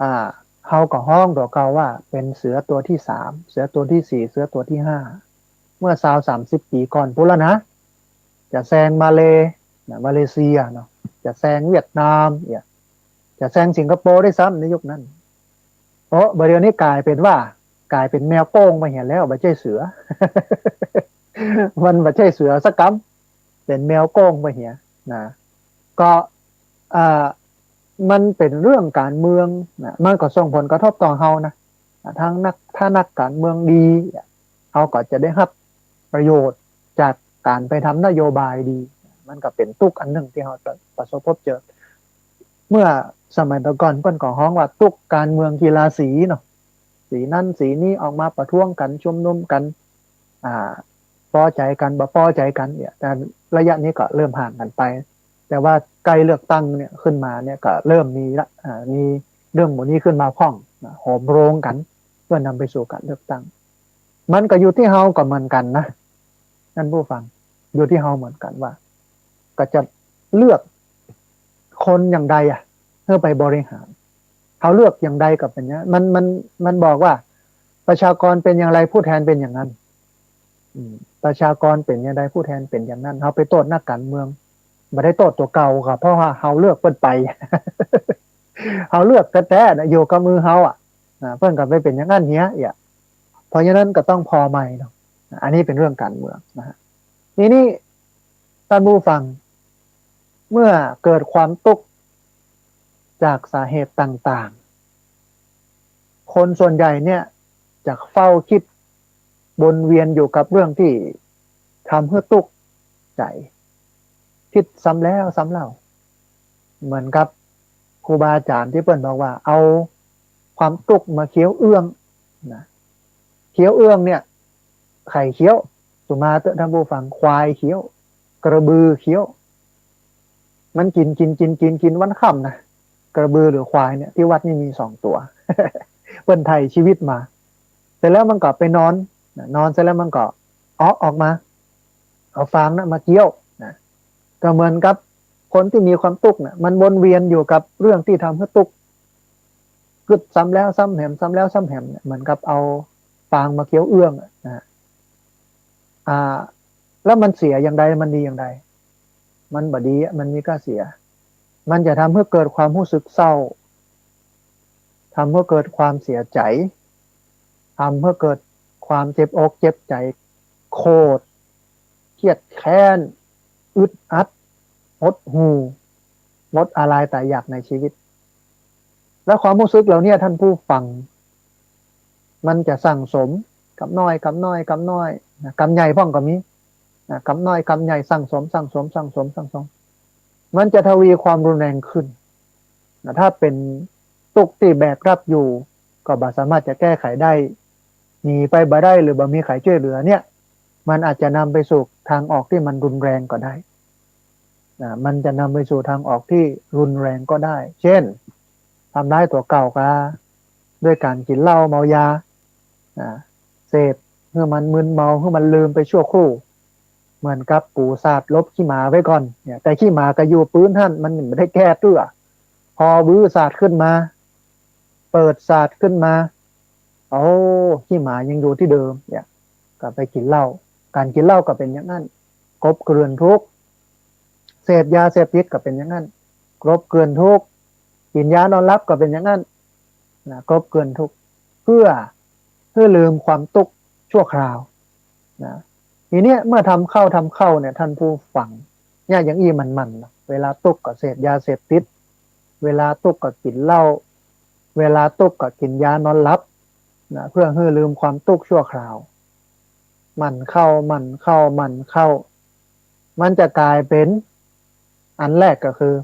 อ่า เฮาก็ฮ้องตั๋วเก่าว่าเป๋นเสือตั๋วตี้สาม เสือตั๋วตี้สี่ เสือตั๋วตี้ห้า เมื่อซาวสามสิบปี๋ก่อนปู๊นละนะ จะแซงมาเลย์นะ มาเลเซียเนาะ จะแซงเวียดนามเนี่ย จะแซงสิงคโปร์ด้วยซ้ำในยุคนั้น โอ้ บ่าเดี่ยวนี้ก๋ายเป๋นว่า ก๋ายเป๋นแมวโก้งไปเหียแล้ว บ่ใจ้เสือ มันบ่ใจ้เสือสักกำ เป๋นแมวโก้งไปเหียนะ ก็ อ่า มันเป๋นเรื่องก๋านเมืองนะ มันก็ส่งผลกระทบต่อเฮานะ อ่า ทั้งนัก ถ้านักก๋านเมืองดี เฮาก็จะได้ฮับประโยชน์จากก๋านไปทำนโยบายดี มันก็เป๋นตุ๊กข์อันนึ่งตี้เฮาจะประสบพบเจอ เมื่อสมัยตะก่อนเปิ้นก็ฮ้องว่าตุ๊กข์ก๋านเมืองกีฬาสีเนาะ สีนั้นสีนี้ออกมาประท้วงกั๋น ชุมนุมกั๋น อ่า ปอใจ๋กั๋น บ่ปอใจ๋กั๋นเนี่ย แต่ระยะนี้ก็เริ่มห่างกั๋นไป แต่ว่าใก้เลือกตั้งเนี่ยขึ้นมาเนี่ยก็เริ่มมีละ อ่า มีเรื่องหมู่นี้ขึ้นมาพ่องนะ โหมโรงกั๋น เพื่อนำไปสู่ก๋านเลือกตั้ง มันก็อยู่ตี้เฮาก็เหมือนกั๋นนะ ท่านผู้ฟัง อยู่ตี้เฮาเหมือนกั๋นว่า ก็จะเลือกคนอย่างใดอะ เพื่อไปบริหาร เฮาเลือกอย่างใดก็เป๋นอย่างนั้น มัน มัน มันบอกว่า ประชากรเป๋นอย่างไร ผู้แทนเป๋นอย่างนั้น อืม ประชากรเป๋นอย่างใด ผู้แทนเป๋นอย่างนั้น เฮาไปโต้ษนักก๋านเมือง บ่ได้โต้ษตั๋วเก่าครับ เพราะว่าเฮาเลือกเปิ้นไป เฮาเลือกแต๊ๆนะ อยู่กับมือเฮาอะ อ่า เปิ้นก็ไปเป๋นอย่างนั้นเหีย เหีย เพราะฉะนั้นก็ต้องผ่อใหม่เนาะ อันนี้เป๋นเรื่องก๋านเมืองนะฮะ ทีนี้ ท่านผู้ฟัง เมื่อเกิดความตุ๊กข์จากสาเหตุต่างๆ คนส่วนใหญ่เนี่ยจะเฝ้าคิดวนเวียนอยู่กับเรื่องตี้ทำหื้อตุ๊กข์ใจ๋ คิดซ้ำแล้วซ้ำเล่า เหมือนกับครูบาอาจ๋ารย์ตี้เปิ้นบอกว่า เอาความตุ๊กข์มาเคี้ยวเอื้องนะ เคี้ยวเอื้องเนี่ย ใผเคี้ยว สุมาเต๊อะท่านผู้ฟัง ควายเคี้ยว กระบือเคี้ยว มันกิ๋น กิ๋น กิ๋น กิ๋น กิ๋นวันค่ำนะ กระบือหรือควายเนี่ย ตี้วัดนี่มีสองตั๋ว เปิ้นไถ่ชีวิตมา เสร็จแล้วมันก็ไปนอนนะ นอนเสร็จแล้วมันก็เอ๊ะออกมา เอาฟางนะมาเกี้ยวนะ ก็เหมือนกับคนตี้มีความตุ๊กข์นะ มันวนเวียนอยู่กับเรื่องตี้ทำหื้อตุ๊กข์ กึ๊ดซ้ำแล้วซ้ำแหม ซ้ำแล้วซ้ำแหมเนี่ย เหมือนกับเอาฟางมาเกี้ยวเอื้องอะนะ อ่า แล้วมันเสียอย่างใด มันดีอย่างใด มันบ่ดีอะ มันมีก้าเสีย มันจะทำหื้อเกิดความฮู้สึกเศร้า ทำหื้อเกิดความเสียใจ๋ ทำหื้อเกิดความเจ็บอกเจ็บใจ๋ โขด เครียดแค้น อึดอัด หดหู่ หมดอาลัยต๋ายอยากในชีวิต แล้วความฮู้สึกเหล่าเนี้ย ท่านผู้ฟัง มันจะสั่งสม กำน้อย กำน้อย กำน้อยนะ กำใหญ่พ่องก็มีนะ กำน้อย กำใหญ่ สั่งสม สั่งสม สั่งสม สั่งสม มันจะทวีความรุนแรงขึ้นนะ ถ้าเป๋นตุ๊กข์ตี้แบกฮับอยู่ ก็บ่สามารถจะแก้ไขได้ หนีไปบ่ได้ หรือบ่มีใผจ้วยเหลือเนี่ย มันอาจจะนำไปสู่ทางออกตี้มันรุนแรงก็ได้นะ มันจะนำไปสู่ทางออกตี้รุนแรงก็ได้ เช่น ทำร้ายตั๋วเก่ากา ด้วยก๋านกิ๋นเหล้าเมายานะ เสพหื้อมันมึนเมา หื้อมันลืมไปชั่วครู่ เหมือนกับปูสาดลบขี้หมาไว้ก่อนเนี่ย แต่ขี้หมาก็อยู่ปื๊นหั้น มันบ่ได้แก้เตื้อ พอวื้อสาดขึ้นมา เปิดสาดขึ้นมา โอ้ ขี้หมายังอยู่ตี้เดิมเนี่ย ก็ไปกิ๋นเหล้า ก๋านกิ๋นเหล้าก็เป๋นอย่างนั้น กลบเกลื่อนทุกข์ เสพยาเสพติดก็เป๋นอย่างนั้น กลบเกลื่อนทุกข์ กิ๋นยานอนหลับก็เป๋นอย่างนั้นนะ กลบเกลื่อนทุกข์ เพื่อหื้อลืมความตุ๊กข์ชั่วคราวนะ ทีเนี้ยเมื่อทำเข้าทำเข้าเนี่ย ท่านผู้ฟัง เนี่ยอย่างอี้มันๆ นะ เวลาตุ๊กข์ก็เสพยาเสพติด เวลาตุ๊กข์ก็กิ๋นเหล้า เวลาตุ๊กข์ก็กิ๋นยานอนหลับนะ เพื่อหื้อลืมความตุ๊กข์ชั่วคราว มันเข้า มันเข้า มันเข้า มันจะกลายเป๋น อันแรกก็คือ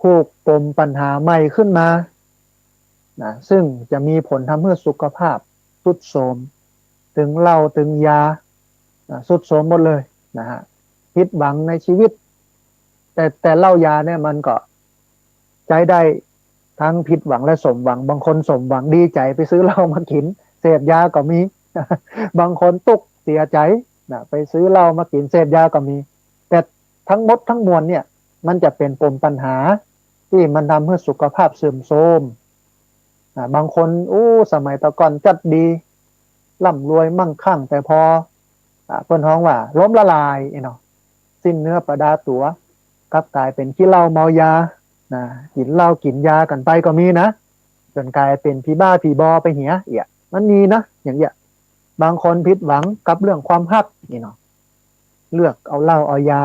ผูกปมปัญหาใหม่ขึ้นมานะ ซึ่งจะมีผลทำหื้อสุขภาพทรุดโทรม ตึงเหล้าตึงยานะ ทรุดโทรมหมดเลยนะฮะ ผิดหวังในชีวิต แต่ แต่เหล้ายาเนี่ยมันก็ใจ๊ได้ทั้งผิดหวังและสมหวัง บางคนสมหวังดีใจ๋ไปซื้อเหล้ามากิ๋น เสพยาก็มี บางคนตุ๊กข์เสียใจ๋นะ ไปซื้อเหล้ามากิ๋น เสพยาก็มี แต่ทั้งหมดทั้งมวลเนี่ย มันจะเป๋นปมปัญหาตี้มันทำหื้อสุขภาพเสื่อมโทรมนะ บางคน โอ้ สมัยตะก่อนจั๊ดดี ร่ำรวยมั่งคั่ง แต่พอ อ่า เปิ้นฮ้องว่าล้มละลายเนาะ สิ้นเนื้อประดาตั๋ว กลับกลายเป๋นขี้เหล้าเมายานะ กิ๋นเหล้ากิ๋นยากั๋นไปก็มีนะ จ๋นกลายเป๋นผีบ้าผีบอไปเหีย เอี้ย มันมีนะ อย่างเอี้ย บางคนผิดหวังกับเรื่องความฮักนี่เนาะ เลือกเอาเหล้าเอายา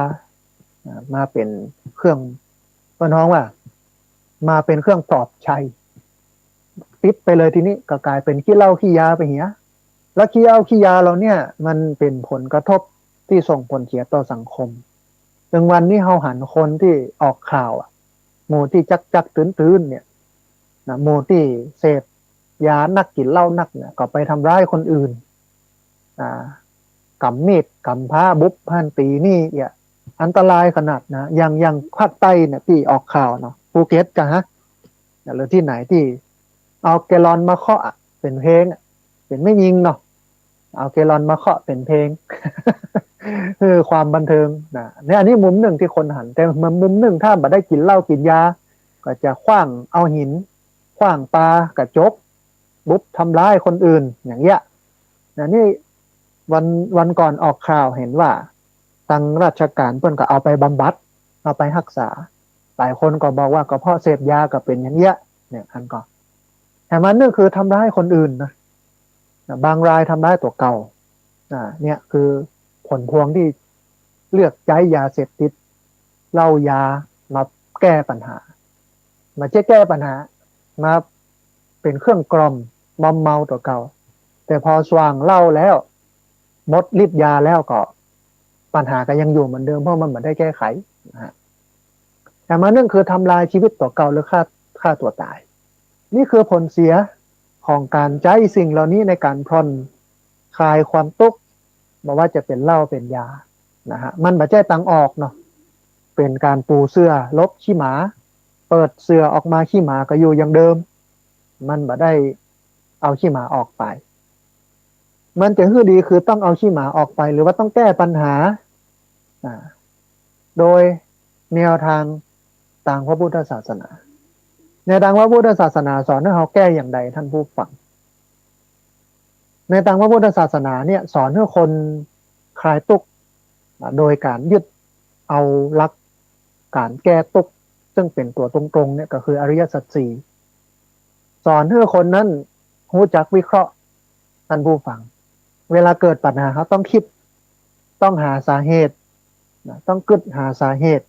อ่า มาเป๋นเครื่อง เปิ้นฮ้องว่า มาเป๋นเครื่องปลอบใจ๋ ติดไปเลยทีนี้ก็กลายเป๋นขี้เหล้าขี้ยาไปเหีย แล้วขี้เหล้าขี้ยาเหล่าเนี่ยมันเป๋นผลกระทบตี้ส่งผลเสียต่อสังคม ซึ่งวันนี้เฮาหันคนตี้ออกข่าวอะ หมู่ตี้จักๆ ตื่นๆ เนี่ยนะ หมู่ตี้เสพยานัก กิ๋นเหล้านักเนี่ย ก็ไปทำร้ายคนอื่น อ่า ก๋ำมีดก๋ำพร้า บุบหั้นตี๋นี่ เอี้ย อันตรายขนาดนะ อย่าง อย่างภาคใต้เนี่ยตี้ออกข่าวเนาะ ภูเก็ตกาฮะ หรือตี้ไหนตี้เอาแกลลอนมาเคาะอะ เป๋นเพลงอะ เป๋นแม่ญิงเนาะ เอาแกลลอนมาเคาะเป๋นเพลง คือความบันเทิงนะ เนี่ย อันนี้มุมนึ่งตี้คนหัน แต่มุมนึ่งถ้าบ่ได้กิ๋นเหล้ากิ๋นยา ก็จะขว้างเอาหิน ขว้างปา กระจก บุบทำร้ายคนอื่น อย่างเอี้ยนะ นี่วัน วันก่อนออกข่าวหันว่า ตังราชก๋านเปิ้นก็เอาไปบำบัด เอาไปฮักษา หลายคนก็บอกว่าก็เพราะเสพยาก็เป๋นอย่างเอี้ย เนี่ย อันก็ แต่มันนึ่งคือทำร้ายคนอื่นนะ นะ บางรายทำร้ายตั๋วเก่า อ่า เนี่ยคือผลพวงตี้เลือกใจ๊ยาเสพติด เหล้ายามาแก้ปัญหา บ่ใจ้แก้ปัญหา มาเป๋นเครื่องกล่อมมอมเมาตั๋วเก่า แต่พอส่างเหล้าแล้ว หมดฤทธิ์ยาแล้วก็ ปัญหาก็ยังอยู่เหมือนเดิม เพราะมันบ่ได้แก้ไขนะฮะ แต่มานึ่งคือทำลายชีวิตตั๋วเก่าหรือฆ่า ฆ่าตั๋วต๋าย นี่คือผลเสียของก๋านใจ๊สิ่งเหล่านี้ในก๋านผ่อนคลายความตุ๊กข์ บ่ว่าจะเป๋นเหล้าเป๋นยานะฮะ มันบ่ใจ้ตางออกเนาะ เป๋นก๋านปูเสื้อลบขี้หมา เปิดเสื้อออกมาขี้หมาก็อยู่อย่างเดิม มันบ่ได้เอาขี้หมาออกไป มันจะหื้อดีคือต้องเอาขี้หมาออกไป หรือว่าต้องแก้ปัญหา อ่า โดยแนวตางตางพระพุทธศาสนา แนวตางพระพุทธศาสนาสอนหื้อเฮาแก้อย่างใดท่านผู้ฟัง แนวตางพระพุทธศาสนาเนี่ยสอนหื้อคนคลายตุ๊กข์ อ่า โดยก๋านยึดเอาหลักก๋านแก้ตุ๊กข์ ซึ่งเป๋นตั๋วตรงๆ เนี่ยก็คืออริยสัจสี่ สอนหื้อคนนั้นฮู้จักวิเคราะห์ ท่านผู้ฟัง เวลาเกิดปัญหาเฮาต้องกึ๊ด ต้องหาสาเหตุนะ ต้องกึ๊ดหาสาเหตุ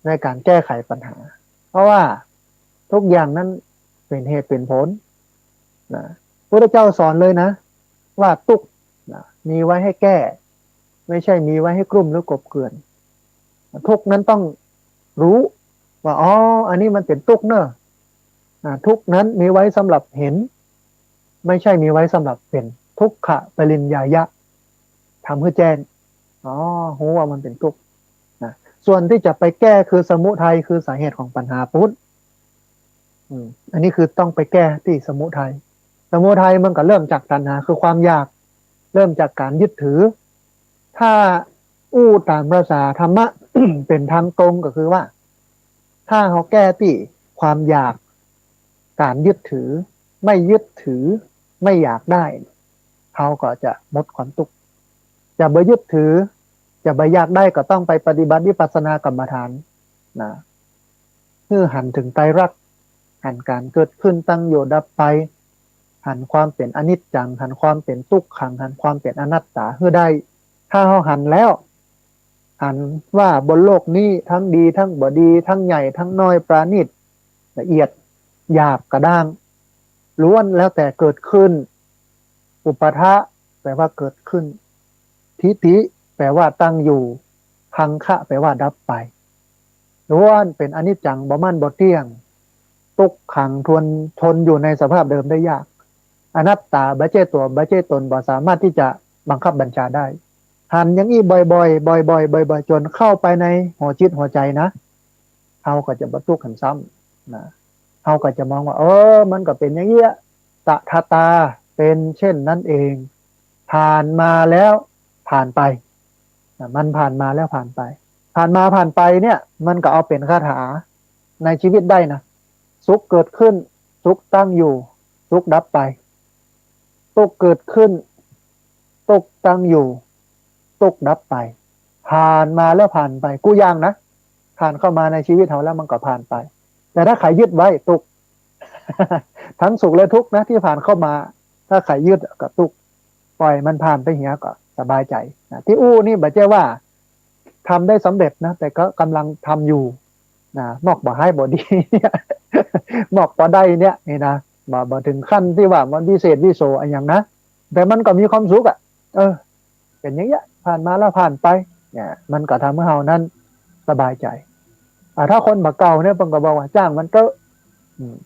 ในก๋านแก้ไขปัญหา เพราะว่าทุกอย่างนั้นเป๋นเหตุเป๋นผลนะ พุทธเจ้าสอนเลยนะ ว่าตุ๊กข์นะ มีไว้ให้แก้ ไม่ใช่มีไว้ให้กลุ้มหรือกลบเกลื่อน ทุกข์นั้นต้องรู้ว่า อ๋อ อันนี้มันเป๋นตุ๊กข์เนอะ อ่า ทุกข์นั้นมีไว้สำหรับเห็น ไม่ใช่มีไว้สำหรับเป๋น ทุกขปริญญายะ ทำหื้อแจ้ง อ๋อ ฮู้ว่ามันเป๋นตุ๊กข์นะ ส่วนตี้จะไปแก้คือสมุทัย คือสาเหตุของปัญหาปุ้น อืม อันนี้คือต้องไปแก้ตี้สมุทัย สมุทัยมันก็เริ่มจากตัณหา คือความอยาก เริ่มจากก๋านยึดถือ ถ้าอู้ต๋ามภาษาธรรมะ เป๋นตางตรงก็คือว่า ถ้าเฮาแก้ตี้ความอยาก ก๋านยึดถือ ไม่ยึดถือ ไม่อยากได้ เฮาก็จะหมดความตุ๊กข์ จะบ่ยึดถือ จะบ่อยากได้ ก็ต้องไปปฏิบัติวิปัสสนากรรมฐานนะ หื้อหันเถิงไตรลักษณ์ หันก๋านเกิดขึ้น ตั้งอยู่ ดับไป หันความเป๋นอนิจจัง หันความเป๋นทุกขัง หันความเป๋นอนัตตาหื้อได้ ถ้าเฮาหันแล้ว หันว่าบนโลกนี้ทั้งดีทั้งบ่ดี ทั้งใหญ่ทั้งน้อย ประณีตละเอียด หยาบกระด้าง ล้วนแล้วแต่เกิดขึ้น อุปาทะ แปลว่าเกิดขึ้น ทิฏฐิ แปลว่าตั้งอยู่ คังคะ แปลว่าดับไป ล้วนเป๋นอนิจจัง บ่มั่นบ่เตี้ยง ทุกขัง ทน ทนอยู่ในสภาพเดิมได้ยาก อนัตตา บ่ใจ้ตั๋ว บ่ใจ้ตน บ่สามารถตี้จะบังคับบัญชาได้ หันอย่างอี้บ่อยๆ บ่อยๆ บ่อยๆ จ๋นเข้าไปในหัวจิตหัวใจ๋นะ เฮาก็จะบ่ตุ๊กข์หั้นซ้ำนะ เฮาก็จะมองว่า เออ มันก็เป๋นอย่างเอี้ย ตถาตา เป๋นเช่นนั้นเอง ผ่านมาแล้วผ่านไปนะ มันผ่านมาแล้วผ่านไป ผ่านมาผ่านไปเนี่ย มันก็เอาเป๋นคาถาในชีวิตได้นะ สุขเกิดขึ้น สุขตั้งอยู่ สุขดับไป ตุ๊กข์เกิดขึ้น ตุ๊กข์ตั้งอยู่ ตุ๊กข์ดับไป ผ่านมาแล้วผ่านไป กู้อย่างนะ ผ่านเข้ามาในชีวิตเฮาแล้วมันก็ผ่านไป แต่ถ้าใผยึดไว้ตุ๊กข์ ทั้งสุขและทุกข์นะ ตี้ผ่านเข้ามา ถ้าใผยึดก็ตุ๊กข์ ป่อยมันผ่านไปเหียก็สบายใจ๋นะ ตี้อู้นี่บ่ใจ้ว่าทำได้สำเร็จนะ แต่ก็ก่ำลังทำอยู่นะ มอกบ่ฮ้ายบ่ดีเนี่ย มอกปอได้เนี่ย นี่นะ บ่ บ่เถิงขั้นตี้ว่ามันวิเศษวิโสอะหยังนะ แต่มันก็มีความสุขอะ เออ เป๋นอย่างเอี้ย ผ่านมาแล้วผ่านไป เนี่ย มันก็ทำหื้อเฮานั้นสบายใจ๋ อ่า ถ้าคนบ่เก่าเนี่ย เปิ้นก็บอกว่า จ้างมันเต๊อะ อืม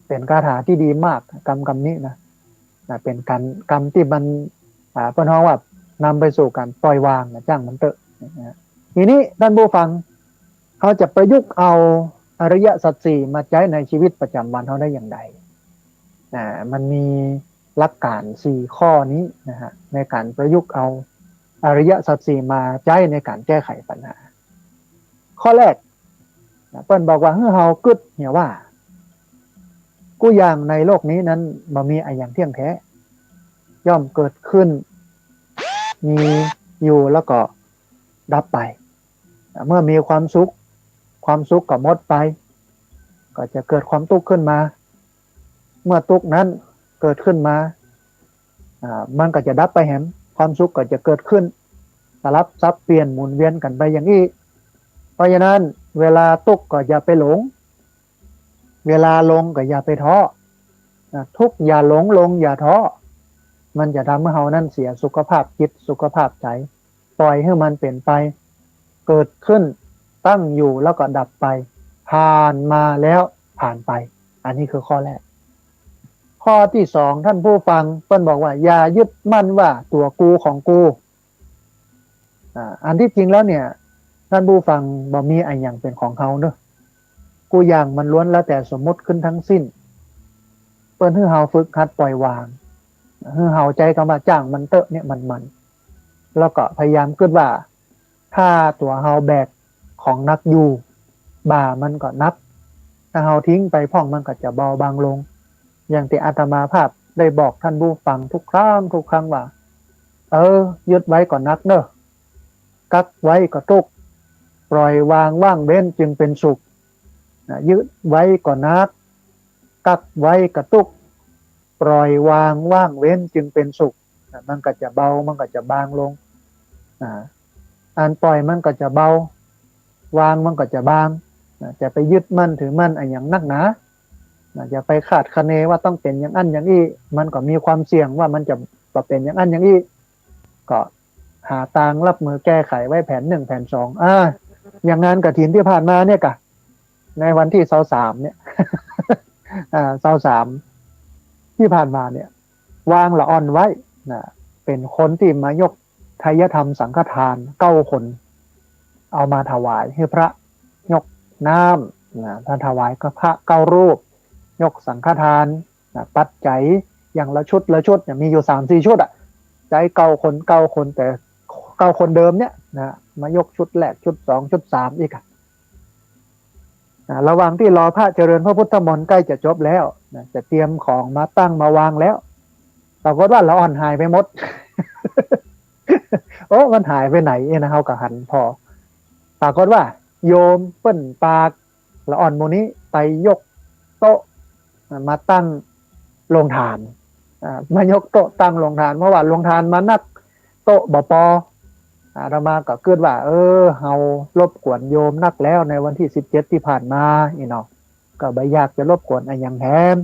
เป๋นคาถาตี้ดีมาก กำ กำนี้นะ นะ เป๋นก๋าน กำตี้มัน อ่า เปิ้นฮ้องว่านำไปสู่ก๋านปล่อยวางนะ จ้างมันเต๊อะ นะ ทีนี้ท่านผู้ฟัง เฮาจะประยุกต์เอาอริยสัจสี่มาใจ๊ในชีวิตประจ๋ำวันเฮาได้อย่างใด อ่า มันมีหลักก๋านสี่ข้อนี้นะฮะ ในก๋านประยุกต์เอาอริยสัจสี่มาใจ๊ในก๋านแก้ไขปัญหา ข้อแรกนะ เปิ้นบอกว่า หื้อเฮากึ๊ดเหียว่า กู้อย่างในโลกนี้นั้นบ่มีอะหยังเตี้ยงแท้ ย่อมเกิดขึ้น มีอยู่แล้วก็ดับไป เมื่อมีความสุข ความสุขก็หมดไป ก็จะเกิดความตุ๊กข์ขึ้นมา เมื่อตุ๊กข์นั้นเกิดขึ้นมา อ่า มันก็จะดับไปแหม ความสุขก็จะเกิดขึ้น สลับสับเปลี่ยนหมุนเวียนกั๋นไปอย่างอี้ เพราะฉะนั้นเวลาตุ๊กข์ก็อย่าไปหลง เวลาลงก็อย่าไปท้อ นะ ทุกข์อย่าหลง ลงอย่าท้อ มันจะทำให้เฮานั้นเสียสุขภาพจิต สุขภาพใจ๋ ป่อยหื้อมันเป๋นไป เกิดขึ้น ตั้งอยู่ แล้วก็ดับไป ผ่านมาแล้วผ่านไป อันนี้คือข้อแรก ข้อตี้สอง ท่านผู้ฟัง เปิ้นบอกว่า อย่ายึดมั่นว่าตั๋วกูของกู อ่า อันตี้จริงแล้วเนี่ย ท่านผู้ฟัง บ่มีอะหยังเป๋นของเฮาเนอะ กู กู้อย่างมันล้วนแล้วแต่สมมุติขึ้นทั้งสิ้น เปิ้นหื้อเฮาฝึกหัดปล่อยวาง หื้อเฮาใจ๊กำว่าจ้างมันเต๊อะเนี่ยมันๆ แล้วก็พยายามกึ๊ดว่า ถ้าตั๋วเฮาแบกของหนักอยู่ บ่ามันก็หนัก ถ้าเฮาทิ้งไปพ่องมันก็จะเบาบางลง อย่างตี้อาตมาภาพได้บอกท่านผู้ฟังทุกครั้งทุกครั้งว่า เออ ยึดไว้ก็หนักเนอะ กั๊กไว้ก็ตุ๊กข์ ปล่อยวางว่างเว้นจึงเป็นสุข นะ ยึดไว้ก็หนัก กั๊กไว้ก็ตุ๊กข์ ปล่อยวางว่างเว้นจึงเป็นสุข นะ มันก็จะเบา มันก็จะบางลง นะ อันปล่อยมันก็จะเบา วางมันก็จะบาง นะ จะไปยึดมั่นถือมั่นอะหยังนักหนา นะ อย่าไปคาดคะเนว่าต้องเป๋นอย่างอั้นอย่างอี้ มันก็มีความเสี่ยงว่ามันจะบ่เป๋นอย่างอั้นอย่างอี้ ก็หาตางรับมือแก้ไขไว้แผนหนึ่งแผนสอง อ่า อย่างงานกฐินตี้ผ่านมาเนี่ยกะ ในวันตี้ซาวสามเนี่ย อ่า ซาวสามตี้ผ่านมาเนี่ย วางละอ่อนไว้ นะ เป๋นคนตี้มายกไทยธรรมสังฆทานเก้าคน เอามาถวายหื้อพระ ยกน้ำ นะ ถ้าถวายก็พระเก้ารูป ยกสังฆทาน นะ ปัจจัยอย่างละชุดละชุดเนี่ย มีอยู่สามสี่ชุดอะ ใจ๊เก้าคน เก้าคน แต่เก้าคนเดิมเนี่ยนะ มายกชุดแรก ชุดสอง ชุดสามอีกอะ นะ ระหว่างตี้รอพระเจริญพระพุทธมนต์ใก้จะจบแล้ว นะ จะเตรียมของมาตั้งมาวางแล้ว ปรากฏว่าละอ่อนหายไปหมด โอ้ มันหายไปไหนเนี่ยนะ เฮาก็หันผ่อ ปรากฏว่าโยมเปิ้นปากละอ่อนหมู่นี้ไปยกโต๊ะมาตั้งโฮงทาน อ่า มายกโต๊ะตั้งโฮงทาน เพราะว่าโฮงทานมานัก โต๊ะบ่ปอ อาตมาก็กึ๊ดว่า เออ เฮารบกวนโยมนักแล้วในวันตี้สิบเจ็ดตี้ผ่านมานี่เนาะ ก็บ่อยากจะรบกวนอะหยังแถม